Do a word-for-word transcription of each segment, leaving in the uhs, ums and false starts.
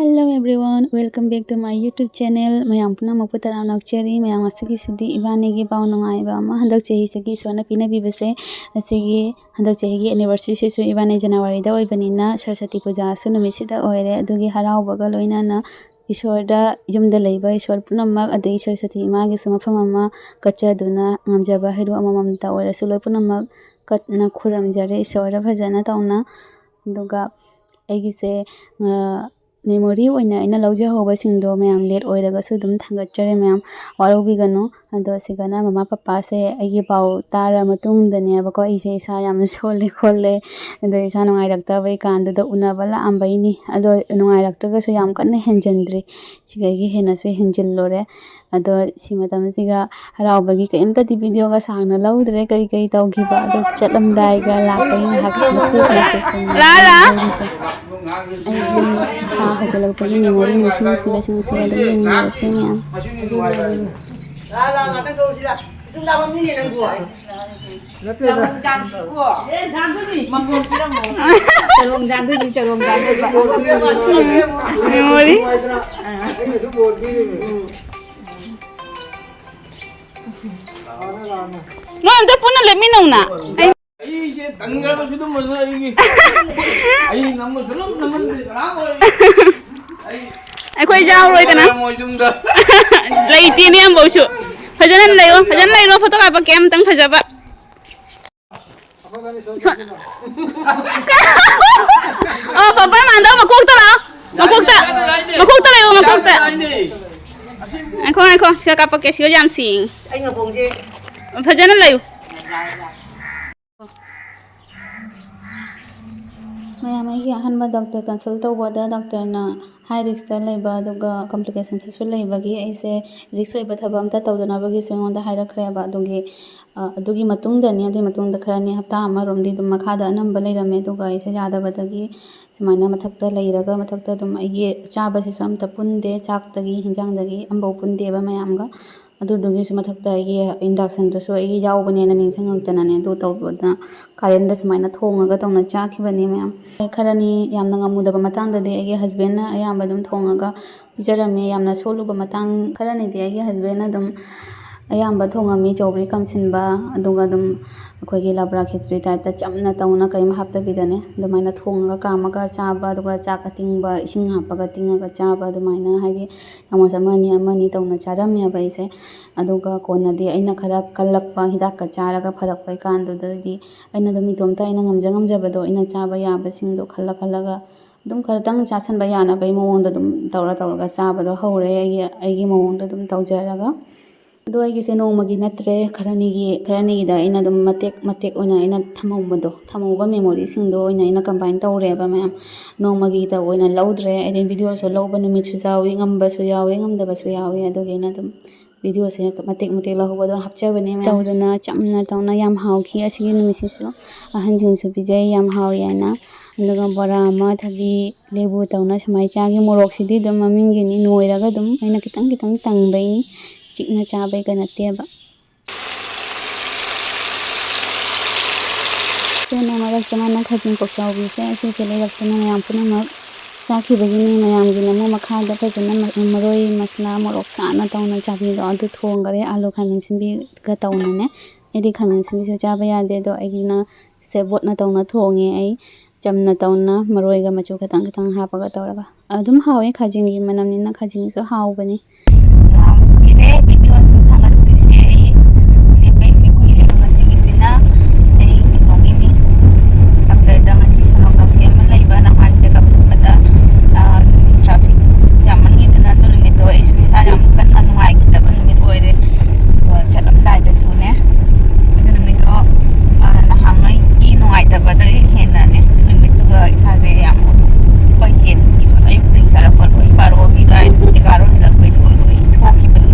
Hello everyone, welcome back to my YouTube channel. ꯃꯌꯥꯝ ꯄꯨꯝꯅꯃꯛꯄꯨ ꯇꯔꯥꯝꯅ ꯑꯣꯛꯆꯔꯤ꯫ ꯃꯌꯥꯝ, ꯉꯁꯤꯒꯤꯁꯤꯗꯤ ꯏꯕꯥꯅꯤꯒꯤ ꯄꯥꯎ ꯅꯨꯡꯉꯥꯏꯕ ꯑꯃ, ꯍꯟꯗꯛ ꯆꯍꯤꯁꯤꯒꯤ ꯏꯁꯣꯔꯅ ꯄꯤꯅꯕꯤꯕꯁꯦ, ꯑꯁꯤꯒꯤ ꯍꯟꯗꯛ ꯆꯍꯤꯒꯤ anniversaryꯁꯤꯁꯨ ꯏꯕꯥꯅꯤ ꯖꯅꯋꯥꯔꯤꯗ ꯑꯣꯏꯕꯅꯤꯅ ꯁꯔꯁꯇꯤ ꯄꯨꯖꯥꯁꯨ ꯅꯨꯃꯤꯠꯁꯤꯗ ꯑꯣꯏꯔꯦ꯫ ꯑꯗꯨꯒꯤ ꯍꯔꯥꯎꯕꯒ ꯂꯣꯏꯅꯅ ꯏꯁꯣꯔꯗ, ꯌꯨꯝꯗ ꯂꯩꯕ ꯏꯁꯣꯔ ꯄꯨꯝꯅꯃꯛ, ꯑꯗꯒꯤ ꯁꯔꯁꯇꯤ ꯏꯃꯥꯒꯤꯁꯨ ꯃꯐꯝ ꯑꯃ ꯀꯠꯆꯗꯨꯅ, ꯉꯝꯖꯕ ꯍꯩꯔꯨꯛ ꯑꯃꯃꯝꯇ ꯑꯣꯏꯔꯁꯨ ꯂꯣꯏ ꯄꯨꯝꯅꯃꯛ ꯀꯠꯅ ꯈꯨꯔꯨꯝꯖꯔꯦ ꯏꯁꯣꯔꯗ ꯐꯖꯅ ꯇꯧꯅ꯫ ꯑꯗꯨꯒ ꯑꯩꯒꯤꯁꯦ, ꯑ, memory ꯑꯣꯏꯅ ꯑꯩꯅ ꯂꯧꯖꯍꯧꯕꯁꯤꯡꯗꯣ ꯃꯌꯥꯝ late ꯑꯣꯏꯔꯒꯁꯨ ꯑꯗꯨꯝ ꯊꯥꯡꯒꯠꯆꯔꯤ ꯃꯌꯥꯝ, ꯋꯥꯔꯧꯕꯤꯒꯅꯨ꯫ ꯑꯗꯣ ꯁꯤꯗꯅ ꯃꯃꯥ ꯄꯄꯥꯁꯦ ꯑꯩꯒꯤ ꯄꯥꯎ ꯇꯥꯔ ꯃꯇꯨꯡꯗꯅꯦꯕꯀꯣ, ꯑꯩꯁꯦ ꯏꯁꯥ ꯌꯥꯝꯅ ꯁꯣꯜꯂꯦ ꯈꯣꯠꯂꯦ, ꯑꯗꯣ ꯏꯁꯥ ꯅꯨꯡꯉꯥꯏꯔꯛꯇꯕꯩ ꯀꯥꯟꯗꯨꯗ ꯎꯅꯕ ꯂꯥꯛꯑꯝꯕꯩꯅꯤ꯫ ꯑꯗꯣ ꯅꯨꯡꯉꯥꯏꯔꯛꯇ꯭ꯔꯒꯁꯨ ꯌꯥꯝ ꯀꯟꯅ ꯍꯦꯟꯖꯤꯟꯗ꯭ꯔꯤ, ꯁꯤꯗꯒꯤ ꯍꯦꯟꯅꯁꯨ ꯍꯦꯟꯖꯤꯜꯂꯨꯔꯦ꯫ ꯑꯗꯣ ꯁꯤ ꯃꯇꯝꯁꯤꯒ ꯍꯔꯥꯎꯕꯒꯤ ꯀꯩꯝꯇꯗꯤ videoꯒ ꯁꯥꯡꯅ ꯂꯧꯗ꯭ꯔꯦ, ꯀꯔꯤ ꯀꯔꯤ ꯇꯧꯈꯤꯕ ꯑꯗꯣ ꯆꯠꯂꯝꯗꯥꯏꯒ ꯂꯥꯛꯄꯒꯤ ꯉꯥꯏꯍꯥꯛ ꯃꯇꯦꯛ ꯃꯇꯦꯛꯇꯅꯤ ꯂꯧꯔꯤꯁꯦ꯫ ꯑꯩꯒꯤ ꯊꯥ ꯍꯧꯒꯠꯂꯛꯄꯒꯤ memory ꯅꯨꯡꯁꯤ ꯅꯨꯡꯁꯤꯕꯁꯤꯡꯁꯦ ꯑꯗꯨꯝ ꯌꯦꯡꯃꯤꯟꯅꯔꯁꯦ ꯃꯌꯥꯝ꯫ ꯅꯠꯇꯦꯗ꯫ ꯆꯥꯔꯣꯡ ꯆꯥꯟꯁꯤꯀꯣ꯫ ꯃꯪꯒꯣꯜ ꯄꯤꯔꯝꯃꯣ꯫ ꯆꯥꯔꯣꯡ ꯆꯥꯟꯗꯣꯏꯅꯤ, ꯆꯥꯔꯣꯡ ꯆꯥꯟꯗꯣꯏꯕ꯫ Memory꯫ ꯑꯩꯅꯁꯨ ꯕꯣꯔ ꯄꯤꯔꯤꯅꯤ꯫ ꯅꯣꯏ ꯑꯝꯇ ꯄꯨꯟꯅ ꯂꯦꯞꯃꯤꯟꯅꯧꯅ꯫ ꯑꯩꯁꯦ ꯇꯟꯈ꯭ꯔꯕ ꯁꯤꯒꯨꯝꯕꯁꯦ ꯑꯩꯒꯤ꯫ ꯑꯩ ꯅꯝꯕ ꯁꯨꯅꯝ ꯅꯝꯍꯟꯗꯦ, ꯀꯅꯥꯝ ꯑꯣꯏ꯫ ꯑꯩ ꯑꯩꯈꯣꯏ ꯌꯥꯎꯔꯣꯏꯗꯅ꯫ ꯃꯣꯏ ꯌꯨꯝꯗ꯫ ꯂꯩꯇꯦꯅꯦ ꯑꯝꯐꯧꯁꯨ꯫ ꯐꯖꯅ ꯂꯩꯌꯣ, ꯐꯖꯅ ꯂꯩꯔꯣ, photo ꯀꯥꯞꯄꯛꯀꯦ ꯑꯝꯇꯪ ꯐꯖꯕ꯫ ꯁꯣ-, ꯑꯣ, ꯄꯥꯄꯥ ꯃꯥꯟꯗꯧ ꯃꯀꯣꯛꯇ ꯂꯥꯛꯑꯣ꯫ ꯃꯀꯣꯛꯇ꯫ ꯃꯀꯣꯛꯇ ꯂꯩꯌꯣ, ꯃꯀꯣꯛꯇ꯫ ꯉꯥꯏꯈꯣ, ꯉꯥꯏꯈꯣ, ꯁꯤꯒ ꯀꯥꯞꯄꯛꯀꯦ, ꯁꯤꯒ ꯌꯥꯝ ꯁꯦꯡꯉꯤ꯫ ꯑꯩ ꯉꯥꯄꯣꯡꯁꯦ꯫ ꯐꯖꯅ ꯂꯩꯌꯨ꯫ ꯃꯌꯥꯝ, ꯑꯩꯒꯤ ꯑꯍꯥꯟꯕ doctor consult ꯇꯧꯕꯗ doctorꯅ high riskꯇ ꯂꯩꯕ, ꯑꯗꯨꯒ complicationsꯁꯨ ꯂꯩꯕꯒꯤ ꯑꯩꯁꯦ risk ꯑꯣꯏꯕ ꯊꯕꯛ ꯑꯝꯇ ꯇꯧꯗꯅꯕꯒꯤꯁꯨ ꯑꯩꯉꯣꯟꯗ ꯍꯥꯏꯔꯛꯈ꯭ꯔꯦꯕ꯫ ꯑꯗꯨꯒꯤ, ꯑ, ꯑꯗꯨꯒꯤ ꯃꯇꯨꯡꯗꯅꯤ, ꯑꯗꯨꯒꯤ ꯃꯇꯨꯡꯗ ꯈꯔꯅꯤ, ꯍꯞꯇꯥ ꯑꯃꯔꯣꯝꯗꯤ ꯑꯗꯨꯝ ꯃꯈꯥꯗ ꯑꯅꯝꯕ ꯂꯩꯔꯝꯃꯦ꯫ ꯑꯗꯨꯒ ꯑꯩꯁꯦ ꯌꯥꯗꯕꯗꯒꯤ ꯁꯨꯃꯥꯏꯅ ꯃꯊꯛꯇ ꯂꯩꯔꯒ, ꯃꯊꯛꯇ ꯑꯗꯨꯝ ꯑꯩꯒꯤ ꯆꯥꯕꯁꯤꯁꯨ ꯑꯝꯇ ꯄꯨꯟꯗꯦ, ꯆꯥꯛꯇꯒꯤ, ꯍꯤꯟꯖꯥꯡꯗꯒꯤ ꯑꯝꯐꯧ ꯄꯨꯟꯗꯦꯕ ꯃꯌꯥꯝꯒ꯫ ꯑꯗꯨꯗꯨꯒꯤꯁꯨ ꯃꯊꯛꯇ ꯑꯩꯒꯤ inductionꯗꯨꯁꯨ ꯑꯩꯒꯤ ꯌꯥꯎꯕꯅꯦꯅ ꯅꯤꯡꯁꯤꯡꯉꯛꯇꯅꯅꯦ, ꯑꯗꯨ ꯇꯧꯕꯗ currentꯗ ꯁꯨꯃꯥꯏꯅ ꯊꯣꯡꯉꯒ ꯇꯧꯅ ꯆꯥꯈꯤꯕꯅꯦ ꯃꯌꯥꯝ꯫ ꯈꯔꯅꯤ ꯌꯥꯝꯅ ꯉꯝꯃꯨꯗꯕ ꯃꯇꯥꯡꯗꯗꯤ ꯑꯩꯒꯤ husbandꯅ ꯑꯌꯥꯝꯕ ꯑꯗꯨꯝ ꯊꯣꯡꯉꯒ ꯄꯤꯖꯔꯝꯃꯦ꯫ ꯌꯥꯝꯅ ꯁꯣꯜꯂꯨꯕ ꯃꯇꯥꯡ ꯈꯔꯅꯤꯗꯤ ꯑꯩꯒꯤ husbandꯅ ꯑꯗꯨꯝ ꯑꯌꯥꯝꯕ ꯊꯣꯡꯉꯝꯃꯤ, ꯆꯧꯒ꯭ꯔꯤ ꯀꯝꯁꯤꯟꯕ, ꯑꯗꯨꯒ ꯑꯗꯨꯝ ꯑꯩꯈꯣꯏꯒꯤ ꯂꯕ꯭ꯔꯥ ꯈꯦꯆ꯭ꯔꯤ typeꯇ ꯆꯝꯅ ꯇꯧꯅ ꯀꯩꯝ ꯍꯥꯞꯇꯕꯤꯗꯅꯦ, ꯑꯗꯨꯃꯥꯏꯅ ꯊꯣꯡꯉꯒ ꯀꯥꯝꯃꯒ ꯆꯥꯕ, ꯑꯗꯨꯒ ꯆꯥꯛ ꯑꯇꯤꯡꯕ ꯏꯁꯤꯡ ꯍꯥꯞꯄꯒ ꯇꯤꯡꯉꯒ ꯆꯥꯕ, ꯑꯗꯨꯃꯥꯏꯅ ꯍꯥꯏꯗꯤ ꯆꯥꯃꯁ ꯑꯃ ꯑꯅꯤ, ꯑꯃ ꯑꯅꯤ ꯇꯧꯅ ꯆꯥꯔꯝꯃꯦꯕ ꯑꯩꯁꯦ꯫ ꯑꯗꯨꯒ ꯀꯣꯟꯅꯗꯤ ꯑꯩꯅ ꯈꯔ ꯀꯜꯂꯛꯄ, ꯍꯤꯗꯥꯛꯀ ꯆꯥꯔꯒ ꯐꯔꯛꯄꯩ ꯀꯥꯟꯗꯨꯗꯗꯤ ꯑꯩꯅ ꯑꯗꯨꯝ ꯏꯇꯣꯝꯇ ꯑꯩꯅ ꯉꯝꯖ ꯉꯝꯖꯕꯗꯣ ꯑꯩꯅ ꯆꯥꯕ ꯌꯥꯕꯁꯤꯡꯗꯣ ꯈꯜꯂ ꯈꯜꯂꯒ ꯑꯗꯨꯝ ꯈꯔꯇꯪ ꯆꯥꯁꯟꯕ ꯌꯥꯅꯕꯒꯤ ꯃꯑꯣꯡꯗ ꯑꯗꯨꯝ ꯇꯧꯔ ꯇꯧꯔꯒ ꯆꯥꯕꯗꯣ ꯍꯧꯔꯦ, ꯑꯩꯒꯤ, ꯑꯩꯒꯤ ꯃꯑꯣꯡꯗ ꯑꯗꯨꯝ ꯇꯧꯖꯔꯒ꯫ ꯑꯗꯣ ꯑꯩꯒꯤꯁꯦ ꯅꯣꯡꯃꯒꯤ ꯅꯠꯇ꯭ꯔꯦ, ꯈꯔꯅꯤꯒꯤ, ꯈꯔꯅꯤꯒꯤꯗ ꯑꯩꯅ ꯑꯗꯨꯝ ꯃꯇꯦꯛ ꯃꯇꯦꯛ ꯑꯣꯏꯅ ꯑꯩꯅ ꯊꯝꯍꯧꯕꯗꯣ, ꯊꯝꯍꯧꯕ memoryꯁꯤꯡꯗꯣ ꯑꯣꯏꯅ ꯑꯩꯅ combine ꯇꯧꯔꯦꯕ ꯃꯌꯥꯝ꯫ ꯅꯣꯡꯃꯒꯤꯗ ꯑꯣꯏꯅ ꯂꯧꯗ꯭ꯔꯦ꯫ ꯑꯩꯗꯤ videoꯁꯨ ꯂꯧꯕ ꯅꯨꯃꯤꯠꯁꯨ ꯌꯥꯎꯏ, ꯉꯝꯕꯁꯨ ꯌꯥꯎꯏ, ꯉꯝꯗꯕꯁꯨ ꯌꯥꯎꯏ꯫ ꯑꯗꯨꯒꯤ ꯑꯩꯅ ꯑꯗꯨꯝ videoꯁꯦ ꯃꯇꯦꯛ ꯃꯇꯦꯛ ꯂꯧꯍꯧꯕꯗꯣ ꯍꯥꯞꯆꯕꯅꯦ ꯃꯌꯥꯝ꯫ ꯇꯧꯗꯅ ꯆꯝꯅ ꯇꯧꯅ ꯌꯥꯝ ꯍꯥꯎꯈꯤ꯫ ꯑꯁꯤꯒꯤ ꯅꯨꯃꯤꯠꯁꯤꯁꯨ ꯑꯍꯟꯁꯤꯡꯁꯨ ꯄꯤꯖꯩ, ꯌꯥꯝ ꯍꯥꯎꯏ ꯍꯥꯏꯅ꯫ ꯑꯗꯨꯒ ꯕꯣꯔꯥ ꯑꯃ, ꯊꯕꯤ, ꯂꯦꯕꯨ ꯇꯧꯅ ꯁꯨꯃꯥꯏꯅ ꯆꯥꯈꯤ꯫ ꯃꯣꯔꯣꯛꯁꯤꯗꯤ ꯑꯗꯨꯝ ꯃꯃꯤꯡꯒꯤꯅꯤ, ꯅꯣꯏꯔꯒ ꯑꯗꯨꯝ ꯑꯩꯅ ꯈꯤꯇꯪ ꯈꯤꯇꯪ ꯇꯪꯕꯩꯅꯤ, ꯆꯤꯛꯅ ꯆꯥꯕꯩꯒ ꯅꯠꯇꯦꯕ꯫ ꯁꯤꯅ ꯃꯔꯛꯇ ꯃꯥꯅ ꯈꯥꯖꯤꯡ ꯀꯣꯛꯆꯥꯎꯕꯤꯁꯦ ꯑꯁꯤꯁꯦ ꯂꯩꯔꯛꯇꯅ ꯃꯌꯥꯝ ꯄꯨꯝꯅꯃꯛ ꯆꯥꯈꯤꯕꯒꯤꯅꯤ꯫ ꯃꯌꯥꯝꯒꯤꯅ ꯑꯃꯨꯛ ꯃꯈꯥꯗ ꯐꯖꯅ ꯃ-, ꯃꯔꯣꯏ ꯃꯁꯂꯥ ꯃꯣꯔꯣꯛ ꯁꯥꯅ ꯇꯧꯅ ꯆꯥꯕꯤꯗꯣ ꯑꯗꯨ ꯊꯣꯡꯈꯔꯦ, ꯑꯥꯂꯨ ꯈꯥꯃꯦꯟ ꯑꯁꯤꯟꯕꯤꯒ ꯇꯧꯅꯅꯦ꯫ ꯑꯩꯗꯤ ꯈꯥꯃꯦꯟ ꯑꯁꯤꯟꯕꯤꯁꯨ ꯆꯥꯕ ꯌꯥꯗꯦ, ꯑꯗꯣ ꯑꯩꯒꯤꯅ ꯁꯦꯕꯣꯠꯅ ꯇꯧꯅ ꯊꯣꯡꯉꯦ꯫ ꯑꯩ ꯆꯝꯅ ꯇꯧꯅ ꯃꯔꯣꯏꯒ ꯃꯆꯨ ꯈꯤꯇꯪ ꯈꯤꯇꯪ ꯍꯥꯞꯄꯒ ꯇꯧꯔꯒ ꯑꯗꯨꯝ ꯍꯥꯎꯋꯦ꯫ ꯈꯥꯖꯤꯡꯒꯤ ꯃꯅꯝꯅꯤꯅ ꯈꯥꯖꯤꯡꯁꯨ ꯍꯥꯎꯕꯅꯤ꯫ ꯌꯥꯝ ꯀꯨꯏꯔꯦ videoꯁꯨ ꯊꯥꯒꯠꯇ꯭ꯔꯤꯁꯦ꯫ ꯑꯩ ꯂꯦꯞꯄꯩꯁꯦ ꯀꯨꯏꯔꯦ꯫ ꯉꯁꯤꯒꯤꯁꯤꯅ ꯑꯩ ꯀꯩꯅꯣꯒꯤꯅꯤ, doctorꯗ ꯉꯁꯤ sonography ꯑꯃ ꯂꯩꯕ꯫ ꯅꯍꯥꯟ checkup ꯆꯠꯄꯗ, ꯑ, traffic ꯌꯥꯝꯃꯟꯈꯤꯗꯅ ꯑꯗꯨ ꯅꯨꯃꯤꯠꯇꯣ ꯑꯩꯁꯨ ꯏꯁꯥ ꯌꯥꯝ ꯀꯟꯅ ꯅꯨꯡꯉꯥꯏꯈꯤꯗꯕ ꯅꯨꯃꯤꯠ ꯑꯣꯏꯔꯦ꯫ ꯑꯗꯨꯒ ꯆꯠꯂꯝꯗꯥꯏꯗꯁꯨꯅꯦ, ꯑꯗꯨ ꯅꯨꯃꯤꯠꯇꯣ, ꯑ, ꯅꯍꯥꯟꯉꯩꯒꯤ ꯅꯨꯡꯉꯥꯏꯇꯕꯗꯒꯤ ꯍꯦꯟꯅꯅꯦ, ꯅꯨꯃꯤꯠꯇꯨꯒ ꯏꯁꯥꯁꯦ ꯌꯥꯝ ꯑꯣꯊꯣꯛꯄ ꯍꯦꯟꯈꯤꯕ꯫ ꯑꯌꯨꯛꯇꯒꯤ ꯆꯠꯂꯛꯄ ꯂꯣꯏ ꯕꯥꯔꯣꯒꯤ ꯑꯗꯨꯋꯥꯏ, ꯑꯦꯒꯥꯔꯣ ꯍꯦꯜꯂꯛꯄꯩꯗꯣ ꯂꯣꯏ ꯊꯣꯛꯈꯤꯕꯒꯤ꯫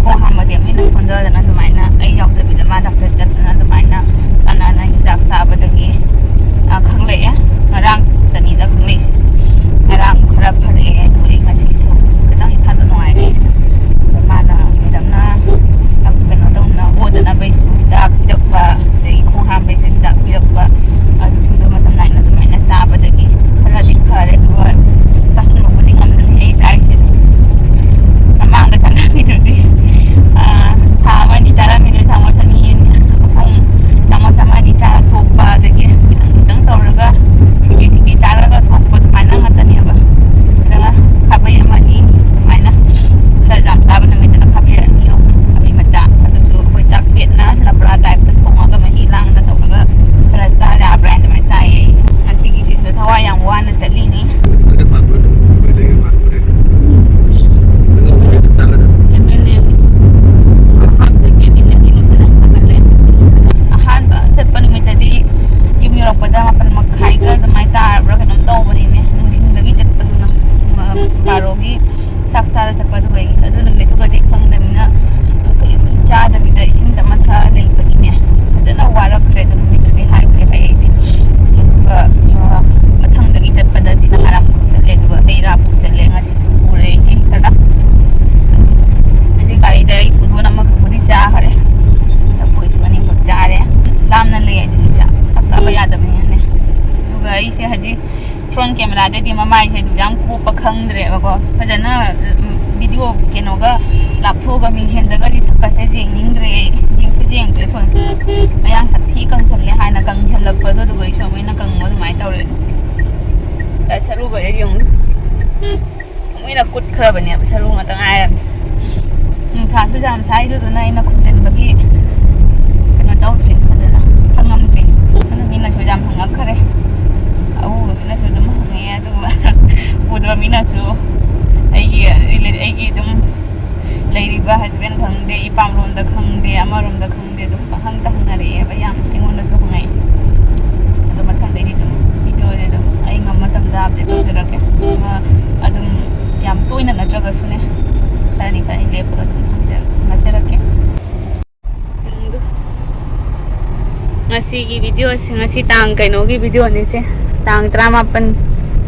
ꯈꯣꯡ ꯍꯥꯝꯕꯗꯤ ꯑꯃꯨꯛ ꯍꯦꯟꯅ ꯁꯣꯟꯊꯗꯅ ꯑꯗꯨꯃꯥꯏꯅ ꯑꯩ ꯌꯥꯎꯗꯕꯤꯗ ꯃꯥ ꯗꯥꯛꯇꯔ ꯆꯠꯇꯅ ꯑꯗꯨꯃꯥꯏꯅ ꯇꯅꯥꯅ ꯍꯤꯗꯥꯛ ꯆꯥꯕꯗꯒꯤ, ꯑ, ꯈꯪꯂꯛꯑꯦ꯫ ꯉꯔꯥꯡꯇꯅꯤꯗ ꯈꯪꯂꯛꯏꯁꯤꯁꯨ꯫ ꯉꯔꯥꯡ ꯈꯔ ꯐꯔꯛꯑꯦ, ꯑꯗꯨꯒ ꯑꯩ ꯉꯁꯤꯁꯨ ꯈꯤꯇꯪ ꯏꯁꯥꯗꯣ ꯅꯨꯡꯉꯥꯏꯔꯦ꯫ ꯑꯗꯣ ꯃꯥꯅ ꯃꯦꯗꯝꯅ ꯀꯩꯅꯣ ꯇꯧꯅ ꯑꯣꯗꯅꯕꯩꯁꯨ ꯍꯤꯗꯥꯛ ꯄꯤꯔꯛꯄ, ꯑꯗꯩ ꯈꯣꯡ ꯍꯥꯝꯕꯩꯁꯨ ꯍꯤꯗꯥꯛ ꯄꯤꯔꯛꯄ, ꯑꯗꯨꯁꯤꯡꯗꯣ ꯃꯇꯝ ꯅꯥꯏꯅ ꯑꯗꯨꯃꯥꯏꯅ ꯆꯥꯕꯗꯒꯤ ꯈꯔꯗꯤ ꯐꯔꯦ꯫ ꯑꯗꯨꯒ ꯆꯥꯁꯤꯟꯕꯕꯨꯗꯤ ꯉꯝꯗ꯭ꯔꯦ ꯑꯩ ꯆꯥꯔꯤꯁꯦ꯫ ꯃꯃꯥꯡꯗ ꯆꯥꯔꯝꯃꯤꯗꯨꯗꯤ, ꯑꯥ, ꯊꯥ ꯑꯃ ꯑꯅꯤ ꯆꯥꯔꯝꯃꯤꯗꯨ ꯆꯥꯃꯁ ꯑꯅꯤ, ꯄꯨꯡ ꯆꯥꯃꯁ ꯑꯃ ꯑꯅꯤ ꯆꯥꯔ ꯊꯣꯛꯄ, ꯑꯗꯒꯤ ꯈꯤꯇꯪ ꯈꯤꯇꯪ ꯇꯧꯔꯒ ꯁꯤꯡꯖꯨ ꯁꯤꯡꯖꯨ ꯆꯥꯔꯒ ꯊꯣꯛꯄ ꯑꯗꯨꯃꯥꯏꯅ ꯉꯥꯛꯇꯅꯦꯕ꯫ ꯑꯗꯨꯒ ꯈꯥꯕꯩ ꯑꯃ ꯑꯅꯤ ꯑꯗꯨꯃꯥꯏꯅ ꯈꯔ ꯌꯥꯝ ꯆꯥꯕ ꯅꯨꯃꯤꯠꯇꯅ ꯈꯥꯕꯩ ꯑꯅꯤ ꯑꯍꯨꯝ, ꯈꯥꯕꯩ ꯃꯆꯥ, ꯑꯗꯨꯁꯨ ꯑꯩꯈꯣꯏ ꯆꯥꯛ ꯄꯦꯠꯅ ꯂꯕ꯭ꯔꯥ ꯇꯥꯏꯞꯇ ꯊꯣꯡꯉꯒ ꯃꯍꯤ ꯂꯥꯡꯅ ꯇꯧꯔꯒ ꯈꯔ ꯆꯥ ꯌꯥꯕ꯭ꯔꯥ ꯑꯗꯨꯃꯥꯏꯅ ꯆꯥꯏꯌꯦ꯫ ꯉꯁꯤꯒꯤꯁꯤꯁꯨ ꯊꯋꯥꯏ ꯌꯥꯝ ꯋꯥꯅ ꯆꯠꯂꯤꯅꯤ꯫ ꯑꯍꯥꯟꯕ ꯆꯠꯄ ꯅꯨꯃꯤꯠꯇꯗꯤ ꯌꯨꯝ ꯌꯧꯔꯛꯄꯗ ꯃꯥꯄꯟ ꯃꯈꯥꯏꯒ ꯑꯗꯨꯃꯥꯏꯅ ꯇꯥꯔꯕ꯭ꯔꯥ ꯀꯩꯅꯣꯝ ꯇꯧꯕꯅꯤꯅꯦ꯫ ꯅꯨꯡꯊꯤꯟꯗꯒꯤ ꯆꯠꯄꯗꯨꯅ, ꯕꯥꯔꯣꯒꯤ ꯆꯥꯛ ꯆꯥꯔ ꯆꯠꯄ꯫ ꯑꯗꯨꯒ ꯑꯗꯨ ꯅꯨꯃꯤꯠꯇꯨꯒꯗꯤ ꯈꯪꯗꯕꯅꯤꯅ ꯀꯔꯤꯝ ꯆꯥꯗꯕꯤꯗ ꯏꯁꯤꯡ ꯇꯞꯅ ꯊꯛꯑ ꯂꯩꯕꯒꯤꯅꯦ, ꯐꯖꯅ ꯋꯥꯔꯛꯈ꯭ꯔꯦ꯫ ꯑꯗꯨ ꯅꯨꯃꯤꯠꯇꯨꯗꯤ ꯍꯥꯏꯕꯨꯗꯤ ꯍꯥꯏ ꯑꯩꯗꯤ꯫ ꯑꯗꯨꯒ, ꯑ, ꯃꯊꯪꯗꯒꯤ ꯆꯠꯄꯗꯗꯤ ꯅꯍꯥꯟ ꯑꯃꯨꯛ ꯆꯠꯂꯦ, ꯑꯗꯨꯒ ꯍꯩ ꯔꯥ ꯄꯨꯁꯜꯂꯦ꯫ ꯉꯁꯤꯁꯨ ꯄꯨꯔꯦ ꯑꯩ ꯈꯔ꯫ ꯍꯧꯖꯤꯛ ꯒꯥꯔꯤꯗ ꯑꯩ ꯄꯨꯡꯗꯣꯟ ꯑꯃꯈꯛꯄꯨꯗꯤ ꯆꯥꯈꯔꯦ꯫ ꯂꯐꯣꯏꯁꯨ ꯑꯅꯤꯈꯛ ꯆꯥꯔꯦ꯫ ꯂꯥꯝꯅ ꯂꯩ ꯑꯗꯨꯗꯤ ꯆꯥꯛ, ꯆꯥꯛ ꯆꯥꯕ ꯌꯥꯗꯕꯅꯤꯅꯅꯦ꯫ ꯑꯗꯨꯒ ꯑꯩꯁꯦ ꯍꯧꯖꯤꯛ ꯐ꯭ꯔꯣꯟ ꯀꯦꯃꯦꯔꯥꯗꯩꯗꯤ ꯃꯃꯥꯏꯁꯦ ꯑꯗꯨ ꯌꯥꯝ ꯀꯨꯞꯄ ꯈꯪꯗ꯭ꯔꯦꯕꯀꯣ꯫ ꯐꯖꯅ, ꯎꯝ, ꯚꯤꯗꯤꯑꯣ ꯀꯩꯅꯣꯒ ꯂꯥꯞꯊꯣꯛꯑꯒ ꯃꯤꯡꯁꯦꯟꯗꯒꯗꯤ ꯁꯛꯀꯁꯦ ꯌꯦꯡꯅꯤꯡꯗ꯭ꯔꯦ ꯑꯩ꯫ ꯌꯦꯡꯁꯨ ꯌꯦꯡꯗ꯭ꯔꯦ ꯊꯣꯏꯅ꯫ ꯃꯌꯥꯡ ꯁꯥꯊꯤ ꯀꯪꯁꯜꯂꯦ ꯍꯥꯏꯅ ꯀꯪꯁꯜꯂꯛꯄꯗꯣ, ꯑꯗꯨꯒ ꯑꯩꯁꯨ ꯑꯃꯨꯛ ꯍꯦꯟꯅ ꯀꯪꯕ ꯑꯗꯨꯃꯥꯏꯅ ꯇꯧꯔꯦ꯫ ꯑ, ꯁꯔꯨꯒ ꯑꯩ ꯌꯦꯡꯉꯨ꯫ ꯑꯃꯨꯛ ꯍꯦꯟꯅ ꯀꯨꯠꯈ꯭ꯔꯕꯅꯦꯕ, ꯁꯔꯨ ꯉꯥꯛꯇ ꯉꯥꯏꯔꯕꯅꯦ꯫ ꯅꯨꯡꯁꯥꯁꯨ ꯌꯥꯝ ꯁꯥꯏꯗꯨꯗꯨꯅ ꯑꯩꯅ ꯈꯨꯝꯖꯤꯟꯕꯒꯤ ꯀꯩꯅꯣ ꯇꯧꯗ꯭ꯔꯤ, ꯐꯖꯅ ꯈꯪꯉꯝꯗ꯭ꯔꯤ꯫ ꯑꯗꯨ ꯃꯤꯅꯁꯨ ꯌꯥꯝ ꯍꯪꯉꯛꯈ꯭ꯔꯦ, ꯑꯎꯕ ꯃꯤꯅꯁꯨ ꯑꯗꯨꯝ ꯍꯪꯉꯛꯑꯦ꯫ ꯑꯗꯨꯒ ꯎꯗꯕ ꯃꯤꯅꯁꯨ ꯑꯩꯒꯤ ꯔꯤꯂꯦ-, ꯑꯩꯒꯤ ꯑꯗꯨꯝ ꯂꯩꯔꯤꯕ ꯍꯁꯕꯦꯟ ꯈꯪꯗꯦ, ꯏꯄꯥꯝꯂꯣꯝꯗ ꯈꯪꯗꯦ, ꯑꯃꯔꯣꯝꯗ ꯈꯪꯗꯦ, ꯑꯗꯨꯝ ꯄꯪꯍꯪꯗ ꯍꯪꯅꯔꯛꯑꯦꯕ꯫ ꯌꯥꯝ ꯑꯩꯉꯣꯟꯗꯁꯨ ꯍꯪꯉꯛꯑꯦ꯫ ꯑꯗꯣ ꯃꯊꯪꯗꯩꯗꯤ ꯑꯗꯨꯝ ꯚꯤꯗꯤꯑꯣꯁꯦ ꯑꯗꯨꯝ ꯑꯩ ꯉꯝꯕ ꯃꯇꯝꯗ ꯑꯞꯗꯦꯠ ꯇꯧꯖꯔꯛꯀꯦ꯫ ꯑꯗꯨꯒ ꯑꯗꯨꯝ ꯌꯥꯝ ꯇꯣꯏꯅ ꯅꯠꯇ꯭ꯔꯒꯁꯨꯅꯦ, ꯈꯔꯅꯤ ꯈꯔꯅꯤ ꯂꯦꯞꯄꯒ ꯑꯗꯨꯝ ꯊꯝꯖꯔꯛꯀꯦ꯫ ꯉꯁꯤꯒꯤ ꯚꯤꯗꯤꯑꯣꯁꯦ, ꯉꯁꯤ ꯇꯥꯡ ꯀꯩꯅꯣꯒꯤ ꯚꯤꯗꯤꯑꯣꯅꯤꯁꯦ, ꯇꯥꯡ ꯇꯔꯥꯃꯥꯄꯟ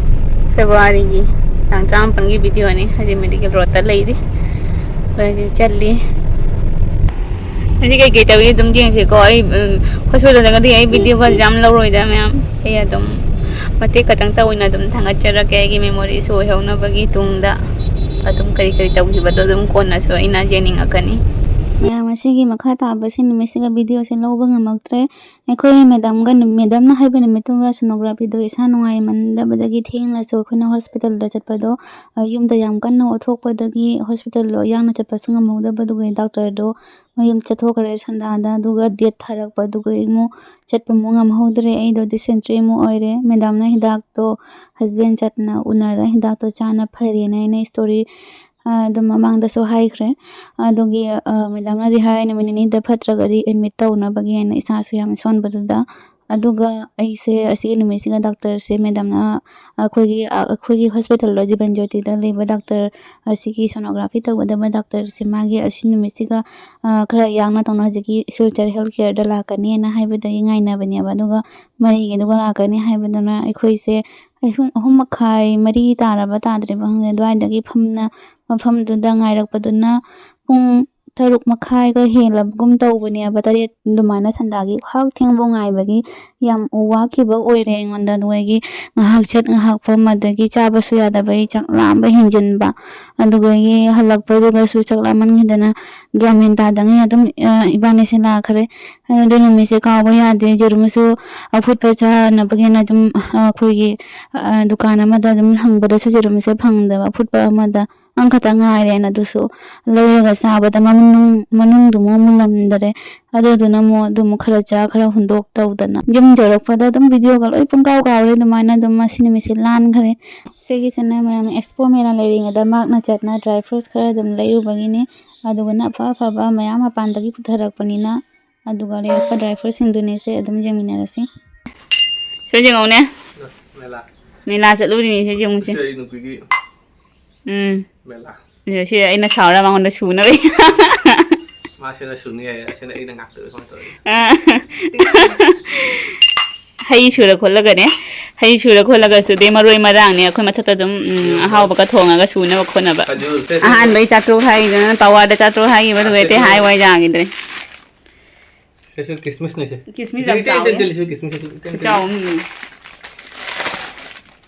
ꯐꯦꯕ꯭ꯔꯨꯋꯥꯔꯤꯒꯤ ꯇꯥꯡ ꯇꯔꯥꯃꯥꯄꯟꯒꯤ ꯚꯤꯗꯤꯑꯣꯅꯤ꯫ ꯍꯧꯖꯤꯛ ꯃꯦꯗꯤꯀꯦꯜ ꯔꯣꯗꯇ ꯂꯩꯔꯤ, ꯑꯩꯈꯣꯏ ꯍꯧꯖꯤꯛ ꯆꯠꯂꯤ꯫ ꯉꯁꯤ ꯀꯩꯀꯩ ꯇꯧꯏ ꯑꯗꯨꯝ ꯌꯦꯡꯁꯤꯀꯣ꯫ ꯑꯩ ꯎꯝ, ꯍꯣꯁꯄꯤꯇꯥꯜꯗꯒꯗꯤ ꯑꯩ ꯚꯤꯗꯤꯑꯣꯒ ꯌꯥꯝ ꯂꯧꯔꯣꯏꯗ ꯃꯌꯥꯝ, ꯑꯩ ꯑꯗꯨꯝ ꯃꯇꯦꯛ ꯈꯛꯇꯪ ꯇꯧꯅ ꯑꯗꯨꯝ ꯊꯥꯒꯠꯆꯔꯛꯀꯦ, ꯑꯩꯒꯤ ꯃꯦꯃꯣꯔꯤꯁꯨ ꯑꯣꯏꯍꯧꯅꯕꯒꯤ ꯇꯨꯡꯗ꯫ ꯑꯗꯨꯝ ꯀꯔꯤ ꯀꯔꯤ ꯇꯧꯈꯤꯕꯗꯣ ꯑꯗꯨꯝ ꯀꯣꯟꯅꯁꯨ ꯑꯩꯅ ꯌꯦꯡꯅꯤꯡꯉꯛꯀꯅꯤ꯫ ꯃꯌꯥꯝ, ꯉꯁꯤꯒꯤ ꯃꯈꯥ ꯇꯥꯕꯁꯤ ꯅꯨꯃꯤꯠꯁꯤꯒ ꯚꯤꯗꯤꯑꯣꯁꯦ ꯂꯧꯕ ꯉꯝꯃꯛꯇ꯭ꯔꯦ꯫ ꯑꯩꯈꯣꯏ ꯃꯦꯗꯥꯝꯒ ꯅꯨ-, ꯃꯦꯗꯥꯝꯅ ꯍꯥꯏꯕ ꯅꯨꯃꯤꯠꯇꯨꯒ ꯁꯣꯅꯣꯒ꯭ꯔꯥꯐꯤꯗꯣ ꯏꯁꯥ ꯅꯨꯡꯉꯥꯏꯃꯟꯗꯕꯗꯒꯤ ꯊꯦꯡꯂꯁꯨ ꯑꯩꯈꯣꯏꯅ ꯍꯣꯁꯄꯤꯇꯥꯜꯗ ꯆꯠꯄꯗꯣ, ꯑ, ꯌꯨꯝꯗ ꯌꯥꯝ ꯀꯟꯅ ꯑꯣꯊꯣꯛꯄꯗꯒꯤ ꯍꯣꯁꯄꯤꯇꯥꯜꯗꯣ ꯌꯥꯡꯅ ꯆꯠꯄꯁꯨ ꯉꯝꯍꯧꯗꯕꯗꯨꯒꯤ ꯗꯥꯛꯇꯔꯗꯣ ꯃꯌꯨꯝ ꯆꯠꯊꯣꯛꯈ꯭ꯔꯦ ꯁꯟꯗꯥꯗ꯫ ꯑꯗꯨꯒ ꯗꯦꯠ ꯊꯥꯔꯛꯄꯗꯨꯒ ꯑꯃꯨꯛ ꯆꯠꯄ ꯑꯃꯨꯛ ꯉꯝꯍꯧꯗ꯭ꯔꯦ꯫ ꯑꯩꯗꯣ ꯗꯤꯁꯦꯟꯇ꯭ꯔꯤ ꯑꯃꯨꯛ ꯑꯣꯏꯔꯦ꯫ ꯃꯦꯗꯥꯝꯅ ꯍꯤꯗꯥꯛꯇꯣ ꯍꯁꯕꯦꯟ ꯆꯠꯅ ꯎꯅꯔ ꯍꯤꯗꯥꯛꯇꯣ ꯆꯥꯅ ꯐꯔꯦꯅ ꯑꯩꯅ ꯁ꯭ꯇꯣꯔꯤ ꯑ, ꯑꯗꯨꯝ ꯃꯃꯥꯡꯗꯁꯨ ꯍꯥꯏꯈ꯭ꯔꯦ꯫ ꯑꯗꯨꯒꯤ, ꯑ, ꯃꯦꯗꯥꯝꯅꯗꯤ ꯍꯥꯏ ꯅꯨꯃꯤꯠ ꯅꯤꯅꯤꯗ ꯐꯠꯇ꯭ꯔꯒꯗꯤ ꯑꯦꯗꯃꯤꯠ ꯇꯧꯅꯕꯒꯤ ꯍꯥꯏꯅ ꯏꯁꯥꯁꯨ ꯌꯥꯝ ꯁꯣꯟꯕꯗꯨꯗ꯫ ꯑꯗꯨꯒ ꯑꯩꯁꯦ ꯑꯁꯤꯒꯤ ꯅꯨꯃꯤꯠꯁꯤꯒ ꯗꯥꯛꯇꯔꯁꯦ ꯃꯦꯗꯥꯝꯅ ꯑꯩꯈꯣꯏꯒꯤ, ꯑ, ꯑꯩꯈꯣꯏꯒꯤ ꯍꯣꯁꯄꯤꯇꯥꯜꯗꯣ ꯖꯤꯕꯟ ꯖꯣꯇꯤꯗ ꯂꯩꯕ ꯗꯥꯛꯇꯔ, ꯑꯁꯤꯒꯤ ꯁꯣꯅꯣꯒ꯭ꯔꯥꯐꯤ ꯇꯧꯒꯗꯕ ꯗꯥꯛꯇꯔꯁꯦ ꯃꯥꯒꯤ ꯑꯁꯤ ꯅꯨꯃꯤꯠꯁꯤꯒ, ꯑ, ꯈꯔ ꯌꯥꯡꯅ ꯇꯧꯅ ꯍꯧꯖꯤꯛꯀꯤ ꯁꯤꯜꯆꯔ ꯍꯦꯜꯊ ꯀꯦꯌꯔꯗ ꯂꯥꯛꯀꯅꯤꯅ ꯍꯥꯏꯕꯗꯒꯤ ꯉꯥꯏꯅꯕꯅꯦꯕ꯫ ꯑꯗꯨꯒ ꯃꯔꯤꯒꯤꯗꯨꯒ ꯂꯥꯛꯀꯅꯤ ꯍꯥꯏꯕꯗꯨꯅ ꯑꯩꯈꯣꯏꯁꯦ ꯑꯍꯨꯝ, ꯑꯍꯨꯝ ꯃꯈꯥꯏ, ꯃꯔꯤ ꯇꯥꯔꯕ ꯇꯥꯗ꯭ꯔꯤꯕ ꯈꯪꯗꯦ, ꯑꯗꯨꯋꯥꯏꯗꯒꯤ ꯐꯝꯅ ꯃꯐꯝꯗꯨꯗ ꯉꯥꯏꯔꯛꯄꯗꯨꯅ ꯄꯨꯡ ꯇꯔꯨꯛ ꯃꯈꯥꯏꯒ ꯍꯦꯜꯂꯕꯒꯨꯝ ꯇꯧꯕꯅꯦꯕ, ꯇꯔꯦꯠ ꯑꯗꯨꯃꯥꯏꯅ ꯁꯟꯗꯥꯒꯤ ꯍꯥꯛ ꯊꯦꯡꯕ ꯉꯥꯏꯕꯒꯤ ꯌꯥꯝ ꯋꯥꯈꯤꯕ ꯑꯣꯏꯔꯦ ꯑꯩꯉꯣꯟꯗ꯫ ꯑꯗꯨꯒꯤ ꯉꯥꯏꯍꯥꯛ ꯆꯠ ꯉꯥꯏꯍꯥꯛ ꯐꯝ, ꯑꯗꯒꯤ ꯆꯥꯕꯁꯨ ꯌꯥꯗꯕꯒꯤ ꯆꯥꯛ ꯂꯥꯝꯕ ꯍꯦꯟꯖꯤꯟꯕ, ꯑꯗꯨꯗꯒꯤ ꯍꯜꯂꯛꯄꯗꯨꯗꯁꯨ ꯆꯥꯛ ꯂꯥꯝꯃꯟꯈꯤꯗꯅ ꯒ꯭ꯌꯥꯟ ꯃꯦꯟ ꯇꯥꯗꯉꯩ ꯑꯗꯨꯝ, ꯑ, ꯏꯕꯥꯅꯤꯁꯦ ꯂꯥꯛꯈ꯭ꯔꯦ꯫ ꯑꯗꯨ ꯅꯨꯃꯤꯠꯁꯦ ꯀꯥꯎꯕ ꯌꯥꯗꯦ꯫ ꯌꯦꯔꯨꯝꯁꯨ ꯑꯐꯨꯠꯄ ꯆꯥꯅꯕꯒꯤꯅ ꯑꯗꯨꯝ, ꯑ, ꯑꯩꯈꯣꯏꯒꯤ, ꯑ, ꯗꯨꯀꯥꯟ ꯑꯃꯗ ꯑꯗꯨꯝ ꯍꯪꯕꯗꯁꯨ ꯌꯦꯔꯨꯝꯁꯦ ꯐꯪꯗꯕ, ꯑꯐꯨꯠꯄ ꯑꯃꯗ ꯑꯃꯈꯛꯇ ꯉꯥꯏꯔꯦꯅ ꯑꯗꯨꯁꯨ ꯂꯩꯔꯒ ꯆꯥꯕꯗ ꯃꯅꯨꯡ-, ꯃꯅꯨꯡꯗꯨꯃꯨꯛ ꯃꯨꯜꯂꯝꯗꯔꯦ꯫ ꯑꯗꯨꯗꯨꯅ ꯑꯃꯨꯛ ꯑꯗꯨꯃꯨꯛ ꯈꯔ ꯆꯥ, ꯈꯔ ꯍꯨꯟꯗꯣꯛ ꯇꯧꯗꯅ ꯌꯨꯝ ꯌꯧꯔꯛꯄꯗ ꯑꯗꯨꯝ ꯚꯤꯗꯤꯑꯣꯒ ꯂꯣꯏ ꯄꯨꯡꯀꯥꯎ ꯀꯥꯎꯔꯦ꯫ ꯑꯗꯨꯃꯥꯏꯅ ꯑꯗꯨꯝ ꯉꯁꯤ ꯅꯨꯃꯤꯠꯁꯦ ꯂꯥꯟꯈ꯭ꯔꯦ꯫ ꯁꯤꯒꯤꯁꯤꯅ ꯃꯌꯥꯝ ꯑꯦꯛꯁꯄꯣ ꯃꯦꯂꯥ ꯂꯩꯔꯤꯉꯩꯗ ꯃꯥꯛꯅ ꯆꯠꯅ ꯗ꯭ꯔꯥꯏ ꯐ꯭ꯔꯨꯠꯁ ꯈꯔ ꯑꯗꯨꯝ ꯂꯩꯔꯨꯕꯒꯤꯅꯤ꯫ ꯑꯗꯨꯒꯅ ꯑꯐ ꯑꯐꯕ ꯃꯌꯥꯝ ꯃꯄꯥꯟꯗꯒꯤ ꯄꯨꯊꯔꯛꯄꯅꯤꯅ ꯑꯗꯨꯒ ꯂꯩꯔꯛꯄ ꯗ꯭ꯔꯥꯏ ꯐ꯭ꯔꯨꯠꯁꯤꯡꯗꯨꯅꯦꯁꯦ ꯑꯗꯨꯝ ꯌꯦꯡꯃꯤꯟꯅꯔꯁꯤ꯫ ꯁꯣꯏ ꯌꯦꯡꯉꯧꯅꯦ꯫ ꯃꯦꯂꯥ꯫ ꯃꯦꯂꯥ ꯆꯠꯂꯨꯔꯤꯅꯤ ꯁꯤ ꯌꯦꯡꯉꯨꯁꯦ꯫ ꯁꯤ ꯑꯩ ꯅꯨꯄꯤꯒꯤ ꯎꯝ꯫ ꯃꯦꯂꯥ꯫ ꯁꯤ ꯑꯩꯅ ꯁꯥꯎꯔ ꯃꯉꯣꯟꯗ ꯁꯨꯅꯕ꯫ ꯃꯥꯁꯤꯅ ꯁꯨꯅꯤ ꯍꯥꯏꯌꯦ, ꯑꯁꯤꯅ ꯑꯩꯅ ꯉꯥꯛꯇ ꯀꯃꯥꯏꯅ ꯇꯧꯔꯒꯦ? ꯑ꯫ ꯍꯩ ꯁꯨꯔ ꯈꯣꯠꯂꯒꯅꯦ, ꯍꯩ ꯁꯨꯔ ꯈꯣꯠꯂꯒꯁꯨ ꯑꯗꯩ ꯃꯔꯣꯏ ꯃꯔꯥꯡꯅꯦ ꯑꯩꯈꯣꯏ ꯃꯊꯛꯇ ꯑꯗꯨꯝ, ꯎꯝ, ꯑꯍꯥꯎꯕꯒ ꯊꯣꯡꯉꯒ ꯁꯨꯅꯕ ꯈꯣꯠꯅꯕ꯫ ꯈꯖꯨꯔꯁꯦ꯫ ꯑꯍꯥꯟꯕꯩ ꯆꯥꯇ꯭ꯔꯨꯛ ꯍꯥꯏꯈꯤꯗꯅ ꯄꯋꯥꯗ ꯆꯥꯇ꯭ꯔꯨꯛ ꯍꯥꯏꯈꯤꯕꯗꯨꯒ ꯍꯦꯛꯇ ꯍꯥꯏ ꯋꯥꯏ ꯌꯥꯈꯤꯗ꯭ꯔꯦ꯫ ꯁꯤꯁꯨ ꯀꯤꯁꯃꯤꯁꯅꯦ ꯁꯦ꯫ ꯀꯤꯁꯃꯤꯁ ꯌꯥꯝ ꯏꯆꯦ, ꯏꯆꯦ, ꯆꯥꯎꯋꯦ꯫ ꯏꯆꯦ, ꯏꯆꯦ, ꯁꯤꯁꯨ ꯀꯤꯁꯃꯤꯁ, ꯏꯆꯦ, ꯏꯆꯦ꯫ ꯆꯥꯎ, ꯎꯝ꯫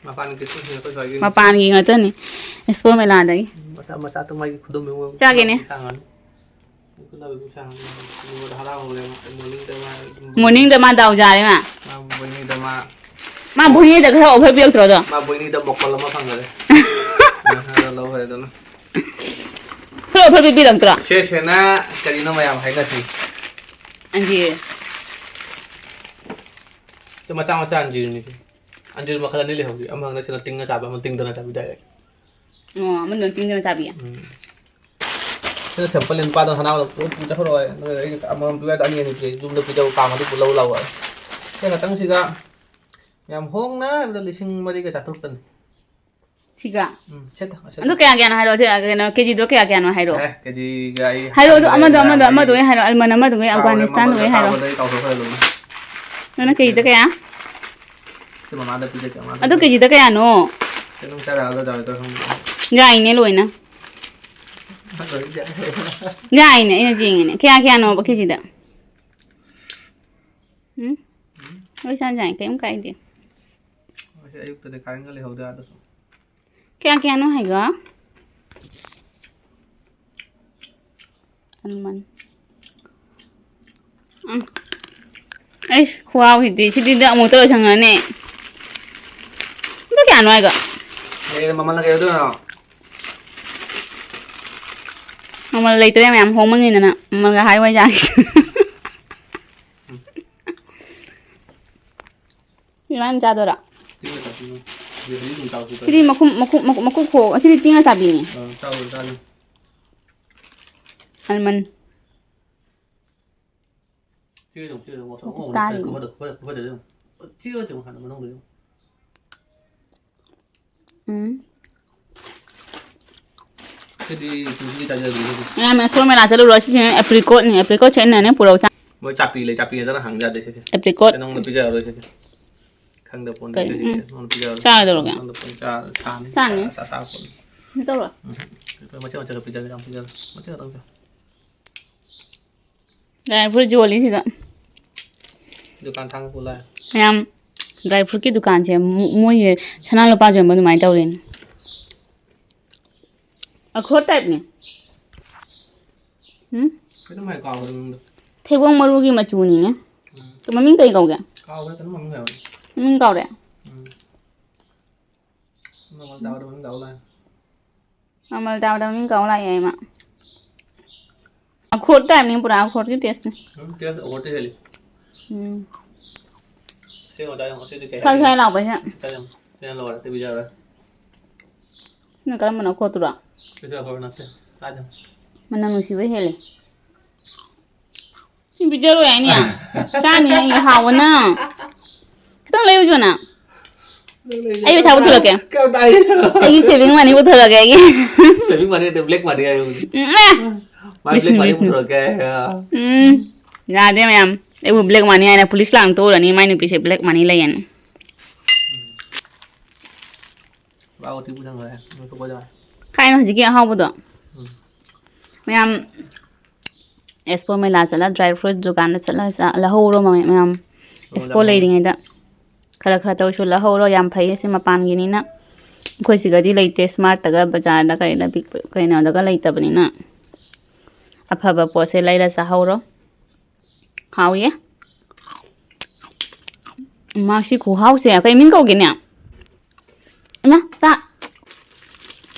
ꯃꯄꯥꯟꯒꯤ ꯀꯤꯁꯃꯤꯁꯅꯦ ꯑꯩꯈꯣꯏ ꯁ꯭ꯋꯥꯏꯒꯤ꯫ ꯃꯄꯥꯟꯒꯤ ꯉꯥꯛꯇꯅꯤ꯫ ꯑꯦꯛꯁꯄꯣ ꯃꯦꯂꯥꯗꯒꯤ꯫ ꯃꯆꯥ, ꯃꯆꯥ ꯇꯨꯝ ꯃꯥꯒꯤ ꯈꯨꯗꯣꯝꯕꯤ ꯑꯃ ꯆꯥꯒꯦꯅꯦ꯫ ꯁꯥꯡꯉꯅꯤ꯫ ꯈꯨꯗꯣꯝꯕꯤ ꯁꯥꯡꯉꯅꯤ꯫ ꯅꯣꯡꯃꯗ ꯍꯔꯥꯎ ꯍꯧꯔꯦ ꯃꯥ꯫ ꯃꯣꯔꯅꯤꯡꯗ ꯃꯥ꯫ ꯃꯣꯔꯅꯤꯡꯗ ꯃꯥ ꯗꯥꯎ ꯌꯥꯔꯦ ꯃꯥ꯫ ꯃꯥ ꯃꯣꯔꯅꯤꯡꯗ ꯃꯥ꯫ ꯃꯥ ꯕꯣꯅꯤꯗ ꯈꯔ ꯑꯣꯐꯔ ꯄꯤꯔꯛꯇ꯭ꯔꯣ ꯑꯗꯣ? ꯃꯥ ꯕꯣꯅꯤꯗ ꯕꯣꯀꯜ ꯑꯃ ꯐꯪꯒꯔꯦ꯫ ꯅꯪ ꯈꯔ ꯂꯧꯈ꯭ꯔꯦ ꯑꯗꯨꯅ꯫ ꯈꯔ ꯑꯣꯐꯔ ꯄꯤꯕꯤꯔꯛꯇ꯭ꯔꯣ? ꯁꯦ, ꯁꯦꯅ ꯀꯔꯤꯅꯣ ꯃꯌꯥꯝ ꯍꯥꯏꯅꯁꯤ꯫ ꯑꯟꯖꯤꯔ꯫ ꯁꯤ ꯃꯆꯥ ꯃꯆꯥ ꯑꯟꯖꯤꯔꯅꯤ ꯁꯤ꯫ ꯑꯟꯖꯤꯔ ꯃꯈꯜ ꯑꯅꯤ ꯂꯩꯍꯧꯔꯤ꯫ ꯑꯃꯈꯛꯅ ꯁꯤꯅ ꯇꯤꯡꯉ ꯆꯥꯕ, ꯑꯃ ꯇꯤꯡꯗꯅ ꯆꯥꯕꯤ direct꯫ ꯑꯣ, ꯑꯃꯗꯨꯅ ꯇꯤꯡꯗꯅ ꯆꯥꯕꯤ? ꯎꯝ꯫ ꯁꯤꯅ sample ꯅꯨꯄꯥꯗꯣ ꯁꯅꯥ ꯄꯨꯂꯞ ꯄꯨ ꯆꯠꯈ꯭ꯔꯣ ꯍꯥꯏ꯫ ꯑꯗꯨꯒ ꯑꯩꯅ ꯑꯃꯃꯝ ꯄꯤꯔꯛꯑꯗꯤ ꯑꯅꯤ ꯑꯅꯤ ꯄꯤꯔꯛꯑꯦ꯫ ꯌꯨꯝꯗ ꯄꯤꯖꯧ ꯀꯥꯡ ꯑꯗꯨ ꯄꯨ ꯂꯧ ꯂꯥꯛꯑꯣ ꯍꯥꯏ꯫ ꯁꯤ ꯉꯥꯛꯇꯪꯁꯤꯒ ꯌꯥꯝ ꯍꯣꯡꯅ ꯍꯥꯏꯕꯗ ꯂꯤꯁꯤꯡ ꯃꯔꯤꯒ ꯆꯥꯇ꯭ꯔꯨꯛꯇꯅꯤ꯫ ꯁꯤꯒ? ꯎꯝ, ꯁꯦꯠꯇ, ꯁꯦꯠꯇ꯫ ꯑꯗꯨ ꯀꯌꯥ ꯀꯌꯥꯅꯣ ꯍꯥꯏꯔꯛꯑꯣ, ꯁꯤ, ꯀꯩꯅꯣ, ꯀꯦꯖꯤꯗꯣ ꯀꯌꯥ ꯀꯌꯥꯅꯣ ꯍꯥꯏꯔꯛꯑꯣ꯫ ꯑꯦ, ꯀꯦꯖꯤꯒ ꯑꯩ ꯍꯥꯏꯔꯛꯑꯣ, ꯑꯗꯨ ꯍꯥꯏꯕꯗ ꯑꯃꯗꯣ, ꯑꯃꯗꯣ, ꯌꯥꯝꯕꯒꯤ ꯑꯃꯗꯣ ꯑꯣꯏꯅ ꯍꯥꯏꯔꯛꯑꯣ, ꯑꯜꯃꯟ ꯑꯃꯗꯨꯒ ꯀꯥꯎꯔꯦ, ꯑꯐꯒꯥꯅꯤꯁꯇꯥꯟꯗꯨꯒ ꯃꯃꯜꯗꯣ ꯍꯥꯏꯔꯛꯑꯣ꯫ ꯀꯥꯎꯔꯦ, ꯀꯥꯎꯊꯣꯛꯈ꯭ꯔꯦ ꯑꯗꯨꯝ꯫ ꯅꯪꯅ ꯀꯦꯖꯤꯗ ꯀꯌꯥ? ꯁꯤ ꯃꯃꯥꯗ ꯄꯤꯖꯒꯦ, ꯃꯃꯥꯗ ꯑꯗꯨ ꯄꯤꯖꯒꯦ꯫ ꯀꯦꯖꯤꯗ ꯀꯌꯥꯅꯣ? ꯀꯩꯅꯣ ꯆꯥꯔꯛꯑꯒ ꯆꯥꯔꯛꯇ꯭ꯔꯥ ꯈꯪꯗꯦ꯫ ꯌꯥꯏꯅꯦ ꯂꯣꯏꯅ꯫ ꯂꯣꯏ ꯌꯥꯏ꯫ ꯌꯥꯏꯅꯦ, ꯑꯩꯅ ꯌꯦꯡꯉꯤꯅꯦ꯫ ꯀꯌꯥ ꯀꯌꯥꯅꯣꯕ ꯀꯦꯖꯤꯗ? ꯎꯝ? ꯎꯝ꯫ ꯂꯣꯏ ꯆꯥꯟ ꯌꯥꯏ, ꯀꯩꯝ ꯀꯥꯏꯗꯦ꯫ ꯉꯁꯤ ꯑꯌꯨꯛꯇꯗꯤ ꯀꯔꯦꯟꯒ ꯂꯩꯍꯧꯗꯦ ꯑꯥꯗꯁꯨ꯫ ꯀꯌꯥ ꯀꯌꯥꯅꯣ ꯍꯥꯏꯒ? ꯑꯜꯃꯟ꯫ ꯎꯝ꯫ ꯑꯩꯁ, ꯈꯨꯍꯥꯎꯁꯤꯗꯤ, ꯁꯤꯗꯤ ꯑꯃꯨꯛꯇ ꯂꯣꯏꯁꯟꯈ꯭ꯔꯅꯤ꯫ ꯂꯨꯄꯥ ꯀꯌꯥꯅꯣ ꯍꯥꯏꯒ? ꯑꯦ, ꯃꯃꯜꯅ ꯀꯩꯗꯧꯗꯣꯏꯅꯣ? ꯃꯃꯜ ꯂꯩꯇ꯭ꯔꯦ, ꯃꯌꯥꯝ ꯍꯣꯡꯃꯟꯈꯤꯗꯅ꯫ ꯃꯃꯜꯒ ꯍꯥꯏ ꯋꯥꯏ ꯌꯥꯔꯦ꯫ ꯎꯝ꯫ ꯁꯤ ꯃꯌꯥꯝ ꯆꯥꯗꯣꯏꯔꯣ? ꯇꯤꯡꯉ ꯆꯥꯁꯤꯟꯅꯧ꯫ ꯁꯤꯗꯤ ꯑꯗꯨꯝ ꯆꯥꯎꯁꯤ ꯁꯤꯗꯤ ꯀꯩꯅꯣ꯫ ꯃꯈꯨꯝ, ꯃꯈꯨꯝ, ꯃꯈꯨꯝ, ꯃꯀꯨ ꯈꯣꯛ-, ꯁꯤꯗꯤ ꯇꯤꯡꯉ ꯆꯥꯕꯤꯅꯤ꯫ ꯑ, ꯆꯥꯎ, ꯆꯥꯎ꯫ ꯑꯜꯃꯟ꯫ ꯆꯦꯗꯣ, ꯆꯦꯗꯣ, ꯃꯁꯥ ꯃꯈꯣꯡ ꯇꯥꯔꯤ꯫ ꯈꯨꯐꯗ, ꯈꯨꯐꯗ, ꯈꯨꯐꯗ ꯑꯗꯨꯝ꯫ ꯆꯦꯗꯣ ꯆꯦ ꯃꯈꯥꯗ ꯃꯅꯨꯡꯗ ꯑꯗꯨꯝ꯫ ꯎꯝ꯫ ꯁꯤꯗꯤ ꯁꯤꯗꯤ ꯆꯥꯖꯗ꯭ꯔꯤ, ꯁꯤꯗꯤ꯫ ꯃꯌꯥꯝ ꯑꯦꯁꯣ ꯃꯦꯂꯥ ꯆꯠꯂꯨꯔꯣ꯫ ꯁꯤꯁꯤꯅ ꯑꯦꯄ꯭ꯔꯤꯀꯣꯠꯅꯤ꯫ ꯑꯦꯄ꯭ꯔꯤꯀꯣꯠꯁꯦ ꯑꯩꯅꯅꯦ ꯄꯨꯔꯛꯎ ꯆꯥ-, ꯃꯣꯏ ꯆꯥꯄꯤ ꯂꯩ, ꯆꯥꯄꯤ ꯅꯠꯇꯅ ꯍꯪ ꯌꯥꯗꯦ ꯁꯤꯁꯦ꯫ ꯑꯦꯄ꯭ꯔꯤꯀꯣꯠ꯫ ꯀꯩꯅꯣ ꯅꯉꯣꯟꯗ ꯄꯤꯖꯔꯔꯣꯏ ꯁꯤꯁꯦ꯫ ꯈꯪꯗ ꯄꯣꯟꯗꯦ ꯀꯩ, ꯁꯤꯁꯦ꯫ ꯎꯝ꯫ ꯅꯉꯣꯟꯗ ꯄꯤꯖꯔꯔꯣꯏ꯫ ꯆꯥꯒꯗꯧꯔꯒꯦ꯫ ꯈꯪꯗ ꯄꯣꯟ-, ꯆꯥ-, ꯆꯥꯅꯤ꯫ ꯆꯥꯅꯤ꯫ ꯆꯥ-, ꯆꯥ-, ꯆꯥ ꯄꯣꯟ-, ꯎꯝ꯫ ꯃꯆꯦꯠ ꯃꯆꯦꯠ ꯈꯛ ꯄꯤꯖꯒꯦ, ꯌꯥꯝ ꯄꯤꯖꯔꯣꯏ꯫ ꯃꯆꯦꯠ ꯈꯛꯇꯪ ꯆꯥ꯫ Dry fruit ꯌꯣꯜꯂꯤ ꯁꯤꯗ꯫ ꯗꯨꯀꯥꯟ ꯊꯥꯡ ꯄꯨ ꯂꯥꯛꯑꯦ꯫ ꯃꯌꯥꯝ dry fruitꯀꯤ ꯗꯨꯀꯥꯟꯁꯦ ꯃꯣ-, ꯃꯣꯏꯒꯤ ꯁꯅꯥ ꯂꯨꯄꯥ ꯌꯣꯟꯕ ꯑꯗꯨꯃꯥꯏꯅ ꯇꯧꯔꯤꯅꯦ꯫ ꯑꯈ꯭ꯔꯣꯠ typeꯅꯦ꯫ ꯎꯝ? ꯀꯩꯅꯣꯝ ꯍꯥꯏ ꯀꯥꯎꯒ꯭ꯔꯦ ꯃꯃꯤꯡꯗꯣ꯫ ꯊꯩꯕꯣꯡ ꯃꯔꯨꯒꯤ ꯃꯆꯨꯅꯤꯅꯦ꯫ ꯎꯝ꯫ ꯃꯃꯤꯡ ꯀꯩ ꯀꯧꯒꯦ? ꯀꯥꯎꯒ꯭ꯔꯦ, ꯀꯩꯅꯣꯝ ꯃꯃꯤꯡ ꯍꯥꯏꯕꯅꯤ꯫ ꯃꯃꯤꯡ ꯀꯥꯎꯔꯦ? ꯎꯝ꯫ ꯃꯃꯜ ꯇꯥꯕꯗ ꯃꯃꯤꯡ ꯀꯥꯎ ꯂꯥꯛꯑꯦ꯫ ꯃꯃꯜ ꯇꯥꯕꯗ ꯃꯃꯤꯡ ꯀꯥꯎ ꯂꯥꯛꯑꯦ ꯃꯥ꯫ ꯑꯈ꯭ꯔꯣꯠ typeꯅꯤ, ꯄꯨꯔꯥ ꯑꯈ꯭ꯔꯣꯠꯀꯤ tasteꯅꯤ꯫ ꯎꯝ, taste ꯑꯈ꯭ꯔꯣꯠꯇꯤ ꯍꯦꯜꯂꯤ꯫ ꯎꯝ꯫ ꯑꯁꯦꯡꯕ ꯆꯥ ꯌꯦꯡꯉꯣ, ꯑꯁꯤꯗꯤ ꯀꯩ ꯁ꯭ꯋꯥꯏ ꯍꯥꯏꯅꯤ? ꯁ꯭ꯋꯥꯏ ꯂꯥꯎꯕꯁꯦ꯫ ꯆꯥ ꯌꯦꯡꯉꯣ꯫ ꯁꯤꯅ ꯂꯣꯏꯔꯦ, ꯑꯇꯩ ꯄꯤꯖꯔꯔꯣꯏ꯫ ꯁꯤꯅ ꯀꯔꯝꯕꯅꯣ ꯑꯈ꯭ꯔꯣꯠꯇꯨꯔꯣ? ꯁꯤꯁꯨ ꯑꯈ꯭ꯔꯣꯠ ꯅꯠꯇꯦ꯫ ꯆꯥ ꯌꯦꯡꯉꯣ꯫ ꯃꯅꯝ ꯅꯨꯡꯁꯤꯕ ꯍꯦꯜꯂꯦ꯫ ꯁꯤ ꯄꯤꯖꯔꯣꯏ ꯍꯥꯏꯅꯤ꯫ ꯆꯥꯅꯤ ꯑꯩ ꯍꯥꯎꯕꯅ꯫ ꯈꯤꯇꯪ ꯂꯩꯌꯨ ꯖꯣꯅꯥ꯫ ꯅꯪ ꯂꯩ-, ꯑꯩ ꯄꯩꯁꯥ ꯄꯨꯊꯣꯔꯛꯀꯦ꯫ ꯀꯩꯝꯇ ꯍꯥꯏ-, ꯑꯩꯒꯤ saving money ꯄꯨꯊꯣꯔꯛꯀꯦ ꯑꯩꯒꯤ꯫ Saving money ꯅꯠꯇꯦ, black money ꯍꯥꯏꯌꯨ꯫ ꯎꯝ, ꯑꯦ꯫ ꯃꯥ ꯕꯤꯁꯅꯨ, black money ꯕꯤꯁꯅꯨ꯫ ꯄꯨꯊꯣꯔꯛꯀꯦ ꯍꯥꯏ꯫ ꯎꯝ, ꯌꯥꯗꯦ ꯃꯌꯥꯝ꯫ ꯑꯩꯕꯨ black money ꯍꯥꯏꯅ police ꯂꯥꯡ ꯇꯣꯛꯎꯔꯅꯤ, ꯃꯥꯏ ꯅꯨꯄꯤꯁꯦ black money ꯂꯩꯌꯦꯅ꯫ ꯕꯥ ꯑꯣ ꯇꯤ ꯄꯨꯁꯟꯈ꯭ꯔꯦ꯫ ꯅꯣꯏ ꯊꯣꯛꯄ ꯌꯥꯔꯦ꯫ ꯀꯥꯏꯅꯣ ꯍꯧꯖꯤꯛꯀꯤ ꯑꯍꯥꯎꯕꯗꯣ? ꯎꯝ꯫ ꯃꯌꯥꯝ ꯑꯦꯛꯁꯄꯣ ꯃꯦꯂꯥ ꯆꯠꯂ, dry fruit ꯗꯨꯀꯥꯟꯗ ꯆꯠꯂ ꯆꯥ-, ꯂꯧꯍꯧꯔꯣ ꯃ-, ꯃꯌꯥꯝ꯫ ꯂꯧꯍꯧꯔꯣ, ꯑꯦꯛꯁꯄꯣ ꯂꯧꯍꯧꯔꯣ꯫ ꯂꯩꯔꯤꯉꯩꯗ ꯈꯔ ꯈꯔ ꯇꯧꯔꯁꯨ ꯂꯧꯍꯧꯔꯣ, ꯌꯥꯝ ꯐꯩꯌꯦ ꯁꯤ ꯃꯄꯥꯟꯒꯤꯅꯤꯅ꯫ ꯑꯩꯈꯣꯏ ꯁꯤꯗꯗꯤ ꯂꯩꯇꯦ, ꯁ꯭ꯃꯥꯔꯠꯇꯒ ꯕꯖꯥꯔꯗ ꯀꯩꯗ ꯄꯤꯛꯄ ꯀꯩꯅꯣꯗꯒ ꯂꯩꯇꯕꯅꯤꯅ꯫ ꯑꯐꯕ ꯄꯣꯠꯁꯦ ꯂꯩꯔ ꯆꯥꯍꯧꯔꯣ꯫ ꯍꯥꯎꯏꯌꯦ꯫ ꯃꯥꯁꯤ ꯈꯨꯍꯥꯎꯁꯦ ꯀꯩ ꯃꯤꯡ ꯀꯧꯒꯦꯅꯦ? ꯏꯃꯥ, ꯇꯥ-,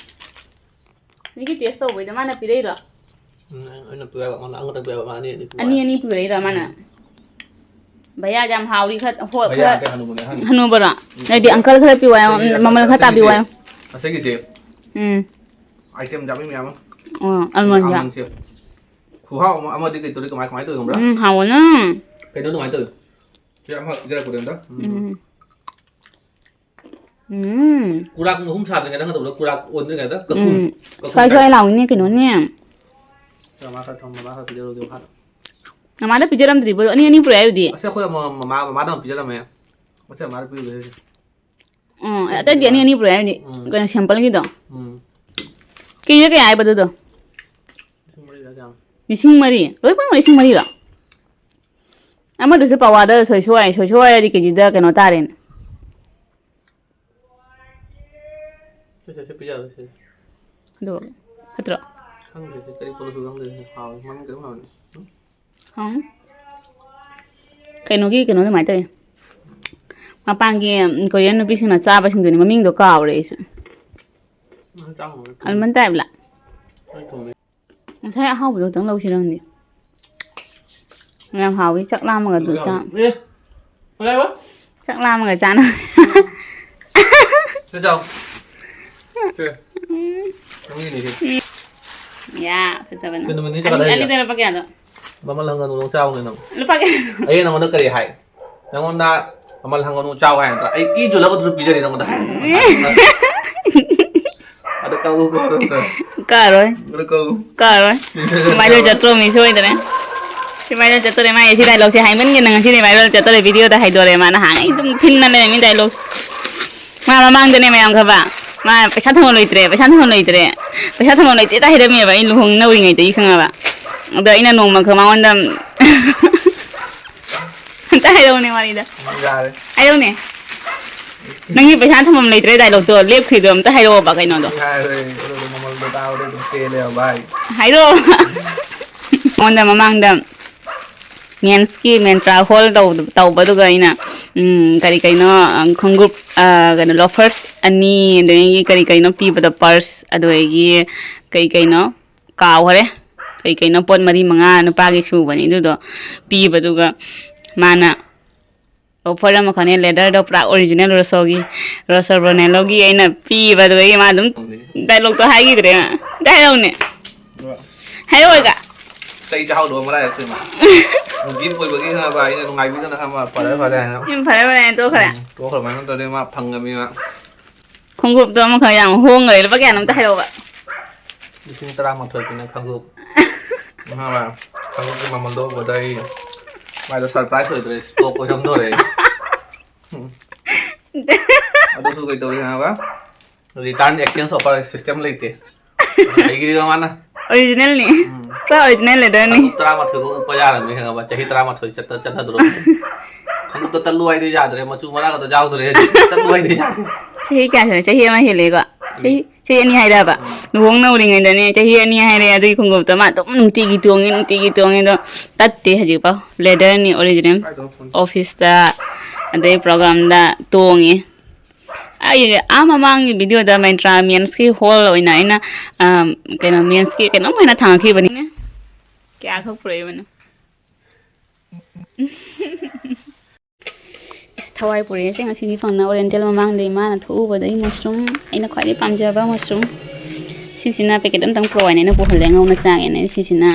ꯅꯪꯒꯤ taste ꯇꯧꯕꯩꯗꯣ ꯃꯥꯅ ꯄꯤꯔꯛꯏꯔꯣ? ꯎꯝ, ꯑꯩꯅ ꯄꯤꯔꯛꯑꯕ, ꯃꯥꯅ ꯑꯃꯈꯛꯇꯪ ꯄꯤꯔꯛꯑꯕ, ꯃꯥ ꯑꯅꯤ ꯑꯅꯤ ꯄꯤꯔꯛꯑꯦ꯫ ꯑꯅꯤ ꯑꯅꯤ ꯄꯤꯔꯛꯏꯔꯣ ꯃꯥꯅ? ꯎꯝ꯫ ꯚꯩꯌꯥꯁꯦ ꯌꯥꯝ ꯍꯥꯎꯔꯤ, ꯈꯔ ꯍꯣ-, ꯚꯩꯌꯥ ꯈꯔ ꯅꯠꯇꯦ, ꯍꯅꯨꯕꯅꯦ, ꯑꯍꯟ꯫ ꯍꯅꯨꯕꯔꯣ? ꯎꯝ꯫ ꯅꯠꯇꯦ, uncle ꯈꯔ ꯄꯤꯌꯨ ꯍꯥꯏꯌꯣ, ꯑꯁꯤꯒꯤ, ꯃꯃꯜ ꯈꯔ ꯑꯁꯤꯒꯤꯁꯦ, ꯇꯥꯕꯤꯌꯨ ꯍꯥꯏꯌꯣ꯫ ꯑꯁꯤꯒꯤꯁꯦ ꯎꯝ꯫ Item ꯌꯥꯝꯃꯤ ꯃꯌꯥꯝ ꯑꯃ꯫ ꯑꯣ, almond ꯌꯥꯝ꯫ Almondꯁꯦ ꯈꯨꯍꯥꯎ ꯑꯃ, ꯑꯃꯗꯤ ꯀꯩ ꯇꯧꯔꯤ, ꯀꯃꯥꯏ, ꯀꯃꯥꯏ ꯇꯧꯔꯤ ꯈꯪꯕ꯭ꯔꯥ? ꯎꯝ, ꯍꯥꯎꯕꯅ꯫ ꯀꯩꯅꯣ ꯑꯗꯨꯃꯥꯏꯅ ꯇꯧꯋꯤ꯫ ꯁꯤ ꯑꯃ ꯄꯤꯖꯔꯛꯄꯗꯣ ꯑꯝꯇ꯫ ꯎꯝ꯫ ꯎꯝ꯫ ꯎꯝ꯫ ꯀꯨꯔꯥꯛ ꯑꯍꯨꯝ ꯁꯥꯗ꯭ꯔꯤꯉꯩꯗ ꯅꯪ ꯇꯧꯕꯗꯣ ꯀꯨꯔꯥꯛ ꯑꯣꯟꯗ꯭ꯔꯤꯉꯩꯗ ꯀꯀꯨꯝ, ꯎꯝ꯫ ꯀꯀꯨꯝ ꯁ꯭ꯋꯥꯏ ꯁ꯭ꯋꯥꯏ ꯂꯥꯎꯏꯅꯦ ꯀꯩꯅꯣꯅꯦ꯫ ꯃꯃꯥ ꯈꯔ ꯊꯝ-, ꯃꯃꯥ ꯈꯔ ꯄꯤꯖꯔꯨꯒꯦ ꯃꯈꯥꯗ꯫ ꯃꯃꯥꯗ ꯄꯤꯖꯔꯝꯗ꯭ꯔꯤꯕꯣ? ꯑꯅꯤ ꯑꯅꯤ ꯄꯨꯔꯛꯑꯦ ꯑꯗꯨꯗꯤ꯫ ꯑꯁꯤ ꯑꯩꯈꯣꯏ ꯃ-, ꯃꯃꯥ, ꯃꯃꯥꯗ ꯑꯃꯨꯛ ꯄꯤꯖꯔꯝꯃꯦ꯫ ꯑꯁꯤ ꯃꯃꯥꯗ ꯄꯤꯔꯨꯕꯩ꯫ ꯎꯝ, ꯑꯇꯩꯗꯤ ꯑꯅꯤ ꯑꯅꯤ ꯄꯨꯔꯛꯑꯦ ꯍꯥꯏꯗꯤ꯫ ꯎꯝ꯫ ꯀꯩꯅꯣ, sample ꯒꯤꯗꯣ? ꯎꯝ꯫ ꯀꯦꯖꯤꯗ ꯀꯌꯥ ꯍꯥꯏꯕ ꯑꯗꯨꯗꯣ? ꯂꯤꯁꯤꯡ ꯃꯔꯤꯗ ꯀꯌꯥꯅꯣ? ꯂꯤꯁꯤꯡ ꯃꯔꯤ? ꯂꯣꯏ ꯄꯨꯟꯅ ꯂꯤꯁꯤꯡ ꯃꯔꯤꯔꯣ? ꯑꯃꯗꯨꯁꯨ ꯄꯋꯥꯗ ꯁꯣꯏꯁꯣꯏ, ꯁꯣꯏꯁꯣꯏ ꯍꯥꯏꯔꯗꯤ ꯀꯦꯖꯤꯗ ꯀꯩꯅꯣ ꯇꯥꯔꯦꯅꯦ꯫ ꯁꯦ, ꯁꯦ, ꯁꯦ, ꯄꯤꯖꯔꯣ, ꯁꯦ꯫ ꯑꯗꯨ ꯐꯠꯇ꯭ꯔꯣ? ꯈꯪꯗꯦ, ꯁꯦ, ꯀꯔꯤ ꯄꯣꯠꯅꯣꯁꯨ ꯈꯪꯗꯦ, ꯁꯦ꯫ ꯍꯥꯎꯋꯦ, ꯃꯃꯤꯡ ꯀꯔꯤꯝ ꯍꯥꯎꯕꯅꯦ꯫ ꯎꯝ? ꯍꯥꯎꯅꯤ꯫ ꯀꯩꯅꯣꯒꯤ ꯀꯩꯅꯣ ꯑꯗꯨꯃꯥꯏꯅ ꯇꯧꯋꯤ꯫ ꯃꯄꯥꯟꯒꯤ, ꯎꯝ, Korean ꯅꯨꯄꯤꯁꯤꯡꯅ ꯆꯥꯕꯁꯤꯡꯗꯨꯅꯤ, ꯃꯃꯤꯡꯗꯣ ꯀꯥꯎꯔꯦ ꯑꯩꯁꯨ꯫ ꯅꯪ ꯆꯥꯎ꯫ Almond type ꯂ? ꯅꯪ ꯊꯣꯡꯉꯦ꯫ ꯉꯁꯥꯏ ꯑꯍꯥꯎꯕꯗꯣ ꯈꯛꯇꯪ ꯂꯧꯁꯤꯔ ꯈꯪꯗꯦ꯫ ꯌꯥꯝ ꯍꯥꯎꯋꯤ, ꯆꯥꯛ ꯂꯥꯝꯃꯒ ꯑꯗꯨ ꯆꯥ-, ꯑꯦ, ꯀꯩ ꯍꯥꯏꯕ? ꯆꯥꯛ ꯂꯥꯝꯃꯒ ꯆꯥꯅ꯫ ꯁꯦ ꯆꯥꯎ꯫ ꯁꯦ꯫ ꯅꯪꯒꯤꯅꯦ ꯁꯦ꯫ ꯌꯥ, ꯐꯖꯕꯅ꯫ ꯀꯩꯅꯣ, ꯃꯅꯤ ꯑꯅꯤ-, ꯆꯠꯀꯗ꯭ꯔꯥ ꯍꯥꯏꯁꯦ? ꯑꯅꯤꯗ ꯂꯨꯄꯥ ꯀꯌꯥꯅꯣ? ꯃꯃꯜ ꯍꯪꯒꯅꯨ, ꯅꯪ ꯆꯥꯎꯅꯦ ꯅꯪ꯫ ꯂꯨꯄꯥ ꯀꯌꯥꯅꯣ? ꯑꯩ ꯅꯉꯣꯟꯗ ꯀꯔꯤ ꯍꯥꯏ? ꯅꯪꯉꯣꯟꯗ ꯃꯃꯜ ꯍꯪꯒꯅꯨ, ꯆꯥꯎ ꯍꯥꯏ ꯅꯠꯇ꯭ꯔꯣ? ꯑꯩ ꯏ ꯖꯨꯂꯒ ꯑꯗꯨꯁꯨ ꯄꯤꯖꯔꯤ ꯅꯪꯉꯣꯟꯗ ꯍꯥꯏ꯫ ꯑꯗꯨ ꯀꯛꯎ, ꯀꯛꯎ, ꯀꯛꯎ꯫ ꯀꯛꯑꯔꯣꯏ꯫ ꯑꯗꯨ ꯀꯛꯎ꯫ ꯀꯛꯑꯔꯣꯏ꯫ ꯄꯤꯖꯔꯤ꯫ Viral ꯆꯠꯇ꯭ꯔꯣꯃꯤ ꯁꯣꯏꯗꯅ꯫ ꯁꯤ viral ꯆꯠꯇꯣꯔꯦ, ꯃꯥꯒꯤ ꯁꯤ dialogue ꯁꯦ ꯍꯥꯏꯃꯟꯒꯤꯗꯅ ꯉꯁꯤꯗꯤ viral ꯆꯠꯇꯣꯔꯦ, video ꯗ ꯍꯥꯏꯗꯣꯔꯦ, ꯃꯥ ꯅꯍꯥꯟꯉꯩ ꯑꯗꯨꯝ ꯊꯤꯟꯅ ꯂꯩꯔꯝꯃꯤ dialogue꯫ ꯃꯥ ꯃꯃꯥꯡꯗꯅꯦ ꯃꯌꯥꯝ ꯈꯪꯕ, ꯃꯥ ꯄꯩꯁꯥ ꯊꯝꯐꯝ ꯂꯩꯇ꯭ꯔꯦ, ꯄꯩꯁꯥ ꯊꯝꯐꯝ ꯂꯩꯇ꯭ꯔꯦ, ꯄꯩꯁꯥ ꯊꯝꯐꯝ ꯂꯩꯇ꯭ꯔꯦ ꯍꯦꯛꯇ ꯍꯥꯏꯔꯝꯃꯦꯕ, ꯑꯩ ꯂꯨꯍꯣꯡꯅꯧꯔꯤꯉꯩꯗꯒꯤ ꯈꯪꯉꯕ꯫ ꯑꯗꯣ ꯑꯩꯅ ꯅꯣꯡꯃꯈꯛ ꯃꯉꯣꯟꯗ ꯑꯝꯇ ꯍꯥꯏꯔꯛꯎꯅꯦ ꯋꯥꯔꯤꯗ꯫ ꯌꯥꯔꯦ꯫ ꯍꯥꯏꯔꯛꯎꯅꯦ꯫ ꯅꯪꯒꯤ ꯄꯩꯁꯥ ꯊꯝꯐꯝ ꯂꯩꯇ꯭ꯔꯦ dialogue ꯇꯣ ꯂꯦꯞꯈ꯭ꯔꯤꯗꯣ ꯑꯝꯇ ꯍꯥꯏꯔꯛꯑꯣꯕ ꯀꯩꯅꯣꯗꯣ꯫ ꯑꯩ ꯍꯥꯏꯔꯣꯏ, ꯑꯗꯨꯗꯣ ꯃꯃꯜꯗꯣ ꯇꯥꯕꯗ ꯑꯗꯨꯝ ꯄꯦꯜꯂꯦꯕ ꯚꯥꯏ꯫ ꯍꯥꯏꯔꯛꯑꯣ꯫ ꯑꯩꯉꯣꯟꯗ ꯃꯃꯥꯡꯗ ꯃꯦꯟꯁꯀꯤ ꯃꯦꯟꯇ꯭ꯔꯥ ꯍꯣꯜ ꯇꯧꯕꯗꯨ-, ꯇꯧꯕꯗꯨꯒ ꯑꯩꯅ, ꯎꯝ, ꯀꯔꯤ ꯀꯩꯅꯣ, ꯑ, ꯈꯣꯡꯒꯨꯞ, ꯑ, ꯀꯩꯅꯣ, loafers ꯑꯅꯤ, ꯑꯗꯒꯤ ꯀꯔꯤ ꯀꯩꯅꯣ ꯄꯤꯕꯗꯣ, purse, ꯑꯗꯨꯗꯒꯤ ꯀꯩ ꯀꯩꯅꯣ ꯀꯥꯎꯈꯔꯦ, ꯀꯩ ꯀꯩꯅꯣ ꯄꯣꯠ ꯃꯔꯤ ꯃꯉꯥ ꯅꯨꯄꯥꯒꯤ ꯁꯨꯕꯅꯤ ꯑꯗꯨꯗꯣ ꯄꯤꯕꯗꯨꯒ ꯃꯥꯅ loafer ꯑꯃꯈꯛꯅꯦ, leather ꯗꯣ ꯄꯨꯔꯥ original ꯔꯣꯁꯣꯒꯤ, ꯔꯣꯁꯣ ꯔꯣꯅꯦꯜꯂꯣꯒꯤ ꯑꯩꯅ ꯄꯤꯕ, ꯑꯗꯨꯗꯒꯤ ꯃꯥ ꯑꯗꯨꯝ dialogue ꯇꯣ ꯍꯥꯏꯈꯤꯗ꯭ꯔꯦ꯫ ꯑꯝꯇ ꯍꯥꯏꯔꯛꯎꯅꯦ꯫ ꯍꯥꯏꯔꯛꯑꯣꯏꯒ꯫ ꯆꯩ ꯆꯥꯍꯧꯗꯕ ꯃꯔꯥꯏ ꯌꯦꯠꯄ ꯏꯃꯥ꯫ ꯅꯨꯄꯤ ꯑꯃ ꯑꯣꯏꯕꯒꯤ ꯈꯪꯉꯕ, ꯑꯩꯅ ꯅꯨꯡꯉꯥꯏꯕꯤꯗꯅ ꯈꯪꯉꯕ, ꯐꯔꯦ ꯐꯔꯦ ꯍꯥꯏꯅ꯫ ꯎꯝ, ꯐꯔꯦ ꯐꯔꯦ ꯍꯥꯏꯅ ꯇꯣꯛꯈ꯭ꯔꯦ꯫ ꯎꯝ, ꯇꯣꯛꯈ꯭ꯔꯕꯅꯤꯅ ꯇꯧꯗꯦ, ꯃꯥ ꯐꯪꯉꯕꯅꯤꯅ꯫ ꯈꯣꯡꯎꯞꯇꯣ ꯑꯃꯈꯛ ꯌꯥꯝ ꯍꯣꯡꯈꯔꯦ꯫ ꯂꯨꯄꯥ ꯀꯌꯥꯅꯣ ꯑꯝꯇ ꯍꯥꯏꯔꯛꯑꯣꯕ꯫ ꯂꯤꯁꯤꯡ ꯇꯔꯥꯃꯥꯊꯣꯏ ꯄꯤꯅ ꯈꯪꯒꯨꯞ꯫ ꯈꯪꯉꯕ? ꯈꯪꯒꯨꯞꯀꯤ ꯃꯃꯜꯗꯣ ꯎꯕꯗ ꯑꯩ ꯃꯥꯏꯗꯣ ꯁꯔꯄ꯭ꯔꯥꯏꯁ ꯑꯣꯏꯗ꯭ꯔꯦ, ꯁꯣꯛ ꯑꯣꯏꯔꯝꯗꯣꯔꯦ ꯑꯩ꯫ ꯎꯝ꯫ ꯑꯗꯨꯁꯨ ꯀꯩꯗꯧꯔꯤ ꯈꯪꯉꯕ? Return exchange offer system ꯂꯩꯇꯦ꯫ ꯑꯩꯒꯤꯗꯤ ꯃꯥꯅ ꯑꯣꯔꯤꯖꯤꯅꯦꯜꯅꯤ꯫ ꯎꯝ꯫ ꯄꯨꯔꯥ ꯑꯣꯔꯤꯖꯤꯅꯦꯜ ꯂꯦꯗꯔꯅꯤ꯫ ꯈꯪꯒꯨꯞ ꯇꯔꯥꯃꯥꯊꯣꯏ ꯐꯥꯎ ꯎꯞꯄ ꯌꯥꯔꯝꯃꯦ ꯈꯪꯉꯕ? ꯆꯍꯤ ꯇꯔꯥꯃꯥꯊꯣꯏ ꯆꯠꯇ ꯆꯠꯅꯗ꯭ꯔꯣ? ꯈꯪꯒꯨꯞꯇꯣ ꯇꯠꯂꯨ ꯍꯥꯏꯗꯤ ꯌꯥꯗ꯭ꯔꯦ, ꯃꯆꯨ ꯃꯔꯥꯡ ꯑꯗꯣ ꯌꯥꯎꯗ꯭ꯔꯦ ꯍꯧꯖꯤꯛ꯫ ꯇꯠꯂꯨ ꯍꯥꯏꯗꯤ ꯌꯥꯗ꯭ꯔꯦ꯫ ꯆꯍꯤ ꯀꯌꯥ ꯁꯨꯔꯦ? ꯆꯍꯤ ꯑꯃ ꯍꯦꯜꯂꯦꯀꯣ꯫ ꯆꯍꯤ ꯆꯍꯤ ꯑꯅꯤ ꯍꯥꯏꯔꯕ? ꯎꯝ꯫ ꯂꯨꯍꯣꯡꯅ ꯎꯔꯤꯉꯩꯗꯅꯦ ꯆꯍꯤ ꯑꯅꯤ ꯍꯥꯏꯔꯦ꯫ ꯑꯗꯨꯒꯤ ꯈꯣꯡꯎꯞꯇꯣ ꯃꯥ ꯑꯗꯨꯝ ꯅꯨꯡꯇꯤꯒꯤ ꯇꯣꯡꯉꯦ, ꯅꯨꯡꯇꯤꯒꯤ ꯇꯣꯡꯉꯦ꯫ ꯑꯗꯣ ꯇꯠꯇꯦ ꯍꯧꯖꯤꯛꯐꯥꯎ꯫ ꯂꯦꯗꯔꯅꯤ, ꯑꯣꯔꯤꯖꯤꯅꯦꯜ꯫ ꯀꯥꯏꯗꯅꯣ ꯐꯣꯟ? ꯑꯣꯐꯤꯁꯇ, ꯑꯗꯩ ꯄ꯭ꯔꯣꯒ꯭ꯔꯥꯝꯗ ꯇꯣꯡꯉꯦ꯫ ꯑꯩ ꯑꯥ ꯃꯃꯥꯡꯒꯤ ꯚꯤꯗꯤꯑꯣꯗ ꯃꯦꯟꯇ꯭ꯔꯥ ꯃꯦꯟꯁꯀꯤ ꯍꯣꯜ ꯑꯣꯏꯅ ꯑꯩꯅ, ꯑꯝ, ꯀꯩꯅꯣ, ꯃꯦꯟꯁꯀꯤ ꯀꯩꯅꯣꯝ ꯑꯣꯏꯅ ꯊꯥꯡꯒꯠꯈꯤꯕꯅꯤꯅꯦ꯫ ꯀꯌꯥꯈꯛ ꯄꯨꯔꯛꯏꯕꯅꯣ? ꯏꯁ, ꯊꯋꯥꯏ ꯄꯨꯔꯛꯑꯦꯁꯦ ꯉꯁꯤꯗꯤ ꯐꯪꯅ꯫ ꯑꯣꯔꯤꯌꯦꯟꯇꯦꯜ ꯃꯃꯥꯡꯗ ꯏꯃꯥꯅ ꯊꯣꯛꯎꯕꯗ ꯑꯩ ꯃꯁꯔꯨꯝ, ꯑꯩꯅ ꯈ꯭ꯋꯥꯏꯗꯒꯤ ꯄꯥꯝꯖꯕ ꯃꯁꯔꯨꯝ꯫ ꯁꯤꯁꯤꯅ ꯄꯦꯀꯦꯠ ꯑꯝꯇꯪ ꯄꯨꯔꯛꯑꯣ ꯍꯥꯏꯅ ꯑꯩꯅ ꯄꯨꯍꯜꯂꯦ, ꯉꯧꯅ ꯆꯥꯒꯦꯅ꯫ ꯁꯤꯁꯤꯅ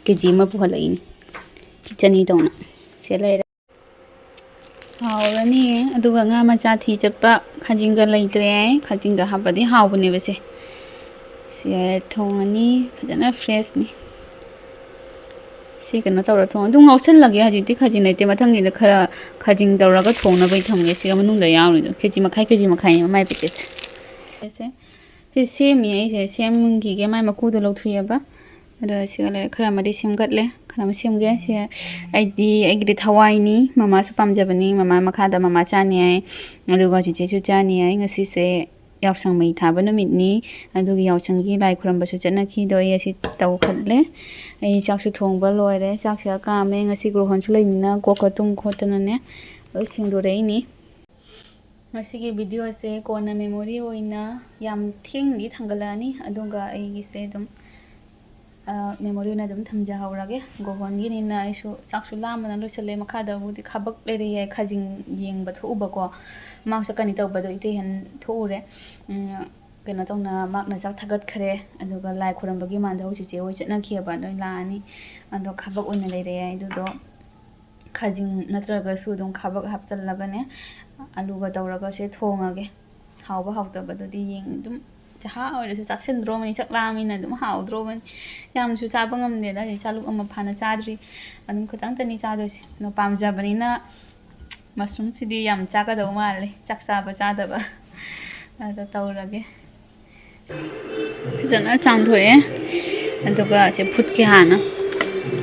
ꯀꯦ ꯖꯤ ꯑꯃ ꯄꯨꯍꯜꯂꯛꯏꯅꯦ꯫ ꯆꯅꯤ ꯇꯧꯅ꯫ ꯁꯤ ꯂꯩꯔꯦ꯫ ꯍꯥꯎꯔꯅꯤ꯫ ꯑꯗꯨꯒ ꯉꯥ ꯃꯆꯥ ꯊꯤ ꯆꯠꯄ ꯈꯥꯖꯤꯡꯒ ꯂꯩꯇ꯭ꯔꯦ ꯍꯥꯏ꯫ ꯈꯥꯖꯤꯡꯒ ꯍꯥꯞꯄꯗꯤ ꯍꯥꯎꯕꯅꯦꯕ ꯁꯦ꯫ ꯁꯤ ꯊꯣꯡꯉꯅꯤ ꯐꯖꯅ, ꯐ꯭ꯔꯦꯁꯅꯤ꯫ ꯁꯤ ꯀꯩꯅꯣ ꯇꯧꯔ ꯊꯣꯡ-, ꯑꯗꯨꯝ ꯉꯧꯁꯜꯂꯒꯦ꯫ ꯍꯧꯖꯤꯛꯇꯤ ꯈꯥꯖꯤꯡ ꯂꯩꯇꯦ꯫ ꯃꯊꯪꯒꯤꯗ ꯈꯔ ꯈꯥꯖꯤꯡ ꯇꯧꯔꯒ ꯊꯣꯡꯅꯕꯩ ꯊꯝꯒꯦ꯫ ꯁꯤꯒ ꯃꯅꯨꯡꯗ ꯌꯥꯎꯔꯤꯗꯣ ꯀꯦ ꯖꯤ ꯃꯈꯥꯏ, ꯀꯦ ꯖꯤ ꯃꯈꯥꯏꯅꯦꯕ ꯃꯥꯏ ꯄꯦꯀꯦꯠꯁꯦ꯫ ꯁꯦ, ꯁꯤ ꯁꯦꯝꯃꯤ ꯑꯩꯁꯦ꯫ ꯁꯦꯝꯈꯤꯒꯦ꯫ ꯃꯥꯏ ꯃꯀꯨꯗꯣ ꯂꯧꯊꯣꯛꯑꯦꯕ꯫ ꯑꯗꯣ ꯁꯤꯒ ꯂꯩꯔꯦ꯫ ꯈꯔ ꯑꯃꯗꯤ ꯁꯦꯝꯒꯠꯂꯦ꯫ ꯈꯔ ꯑꯃ ꯁꯦꯝꯒꯦ꯫ ꯁꯤ ꯑꯩꯗꯤ, ꯑꯩꯒꯤꯗꯤ ꯊꯋꯥꯏꯅꯤ꯫ ꯃꯃꯥꯁꯨ ꯄꯥꯝꯖꯕꯅꯤ꯫ ꯃꯃꯥ ꯃꯈꯥꯗ ꯃꯃꯥ ꯆꯥꯅꯤ ꯍꯥꯏ꯫ ꯑꯗꯨꯒ ꯆꯤꯆꯦꯁꯨ ꯆꯥꯅꯤ ꯍꯥꯏ꯫ ꯉꯁꯤꯁꯦ ꯌꯥꯎꯁꯪ ꯃꯩ ꯊꯥꯕ ꯅꯨꯃꯤꯠꯅꯤ꯫ ꯑꯗꯨꯒꯤ ꯌꯥꯎꯁꯪꯒꯤ ꯂꯥꯏ ꯈꯨꯔꯝꯕꯁꯨ ꯆꯠꯅꯈꯤꯗꯣ ꯑꯩ ꯑꯁꯤ ꯇꯧꯈꯠꯂꯦ꯫ ꯑꯩ ꯆꯥꯛꯁꯨ ꯊꯣꯡꯕ ꯂꯣꯏꯔꯦ꯫ ꯆꯥꯛꯁꯦ ꯀꯥꯝꯃꯦ꯫ ꯉꯁꯤ ꯒ꯭ꯔꯣꯍꯣꯟꯁꯨ ꯂꯩꯕꯅꯤꯅ ꯀꯣꯛꯀ ꯇꯨꯝ ꯈꯣꯠꯇꯅꯅꯦ ꯂꯣꯏ ꯁꯦꯡꯗꯣꯔꯛꯏꯅꯤ꯫ ꯉꯁꯤꯒꯤ ꯚꯤꯗꯤꯑꯣꯁꯦ ꯀꯣꯟꯅ ꯃꯦꯃꯣꯔꯤ ꯑꯣꯏꯅ ꯌꯥꯝ ꯊꯦꯡꯅꯗꯤ ꯊꯥꯡꯒꯠꯂꯛꯑꯅꯤ꯫ ꯑꯗꯨꯒ ꯑꯩꯒꯤꯁꯦ ꯑꯗꯨꯝ, ꯑ, ꯃꯦꯃꯣꯔꯤ ꯑꯣꯏꯅ ꯑꯗꯨꯝ ꯊꯝꯖꯍꯧꯔꯒꯦ꯫ ꯒ꯭ꯔꯣꯍꯣꯟꯒꯤꯅꯤꯅ ꯑꯩꯁꯨ ꯆꯥꯛꯁꯨ ꯂꯥꯝꯕꯅ ꯂꯣꯏꯁꯤꯜꯂꯦ꯫ ꯃꯈꯥꯗꯕꯨꯗꯤ ꯈꯥꯕꯛ ꯂꯩꯔꯤ ꯍꯥꯏ, ꯈꯥꯖꯤꯡ ꯌꯦꯡꯕ ꯊꯣꯛꯎꯕꯀꯣ꯫ ꯃꯥꯛ ꯆꯠꯀꯅꯤ ꯇꯧꯕꯗꯣ ꯏꯇꯩꯍꯟ ꯊꯣꯛꯎꯔꯦ꯫ ꯎꯝ, ꯀꯩꯅꯣ ꯇꯧꯅ ꯃꯥꯛꯅ ꯆꯥꯛ ꯊꯥꯒꯠꯈ꯭ꯔꯦ꯫ ꯑꯗꯨꯒ ꯂꯥꯏ ꯈꯨꯔꯝꯕꯒꯤ ꯃꯥꯟꯗꯧ ꯆꯤꯆꯦ ꯍꯣꯏ ꯆꯠꯅꯈꯤꯑꯕ, ꯂꯣꯏ ꯂꯥꯛꯑꯅꯤ꯫ ꯑꯗꯣ ꯈꯥꯕꯛ ꯑꯣꯏꯅ ꯂꯩꯔꯛꯑꯦ ꯑꯗꯨꯗꯣ꯫ ꯈꯥꯖꯤꯡ ꯅꯠꯇ꯭ꯔꯒꯁꯨ ꯑꯗꯨꯝ ꯈꯥꯕꯛ ꯍꯥꯞꯆꯜꯂꯒꯅꯦ, ꯑꯂꯨꯒ ꯇꯧꯔꯒ ꯁꯦ ꯊꯣꯡꯉꯒꯦ꯫ ꯍꯥꯎꯕ ꯍꯥꯎꯇꯕꯗꯨꯗꯤ ꯌꯦꯡ ꯑꯗꯨꯝ ꯆꯍꯥ ꯑꯣꯏꯔꯁꯨ ꯆꯥꯁꯤꯟꯗ꯭ꯔꯣꯕꯅꯤ, ꯆꯥꯛ ꯂꯥꯝꯃꯤꯅ ꯑꯗꯨꯝ ꯍꯥꯎꯗ꯭ꯔꯣꯕꯅꯤ꯫ ꯌꯥꯝꯁꯨ ꯆꯥꯕ ꯉꯝꯗꯦꯗ, ꯑꯩ ꯆꯥꯂꯨꯛ ꯑꯃ ꯐꯥꯅ ꯆꯥꯗ꯭ꯔꯤ꯫ ꯑꯗꯨꯝ ꯈꯤꯇꯪꯇꯅꯤ ꯆꯥꯗꯣꯏꯁꯦ꯫ ꯑꯗꯣ ꯄꯥꯝꯖꯕꯅꯤꯅ ꯃꯁꯔꯨꯝꯁꯤꯗꯤ ꯌꯥꯝ ꯆꯥꯒꯗꯧ ꯃꯥꯜꯂꯦ, ꯆꯥꯛ ꯆꯥꯕ ꯆꯥꯗꯕ꯫ ꯑꯗꯣ ꯇꯧꯔꯒꯦ꯫ ꯐꯖꯅ ꯆꯥꯝꯊꯣꯛꯑꯦ꯫ ꯑꯗꯨꯒ ꯁꯦ ꯐꯨꯠꯀꯦ ꯍꯥꯟꯅ꯫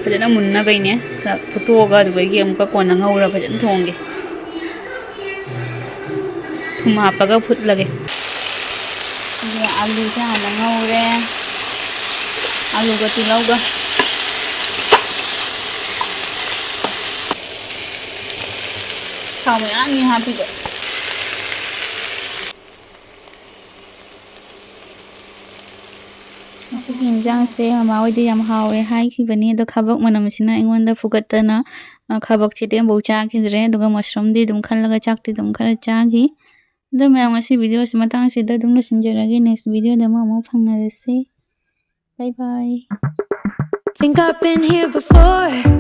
ꯐꯖꯅ ꯃꯨꯟꯅꯕꯩꯅꯦ꯫ ꯈꯔ ꯐꯨꯠꯇꯣꯛꯑꯒ ꯑꯗꯨꯗꯒꯤ ꯑꯃꯨꯛꯀ ꯀꯣꯟꯅ ꯉꯧꯔ ꯐꯖꯅ ꯊꯣꯡꯒꯦ꯫ ꯊꯨꯝ ꯍꯥꯞꯄꯒ ꯐꯨꯠꯂꯒꯦ꯫ ꯑꯗꯨꯒ ꯑꯂꯨꯁꯦ ꯍꯥꯟꯅ ꯉꯧꯔꯦ꯫ ꯑꯂꯨꯒ ꯇꯤꯜꯍꯧꯒ꯫ ꯊꯥꯎ ꯃꯌꯥꯝꯅꯤ ꯍꯥꯞꯄꯤꯕ꯫ ꯉꯁꯤꯒꯤ ꯏꯟꯖꯥꯡꯁꯦ ꯃꯃꯥ ꯍꯣꯏꯗꯤ ꯌꯥꯝ ꯍꯥꯎꯋꯦ ꯍꯥꯏꯈꯤꯕꯅꯤ, ꯑꯗꯣ ꯈꯥꯕꯛ ꯃꯅꯝꯁꯤꯅ ꯑꯩꯉꯣꯟꯗ ꯐꯨꯒꯠꯇꯅ, ꯑ, ꯈꯥꯕꯛꯁꯤꯗꯤ ꯑꯃꯐꯥꯎ ꯆꯥꯈꯤꯗ꯭ꯔꯦ꯫ ꯑꯗꯨꯒ ꯃꯁꯔꯨꯝꯗꯤ ꯑꯗꯨꯝ ꯈꯜꯂꯒ ꯆꯥꯛꯇꯤ ꯑꯗꯨꯝ ꯈꯔ ꯆꯥꯈꯤ꯫ ꯑꯗꯣ ꯃꯌꯥꯝ, ꯉꯁꯤ ꯚꯤꯗꯤꯑꯣꯁꯤ ꯃꯇꯥꯡꯁꯤꯗ ꯑꯗꯨꯝ ꯂꯣꯏꯁꯤꯟꯖꯔꯒꯦ꯫ Next ꯚꯤꯗꯤꯑꯣꯗ ꯑꯃꯨꯛ ꯑꯃꯨꯛ ꯐꯪꯅꯔꯁꯤ꯫ Bye bye. Think I've been here before.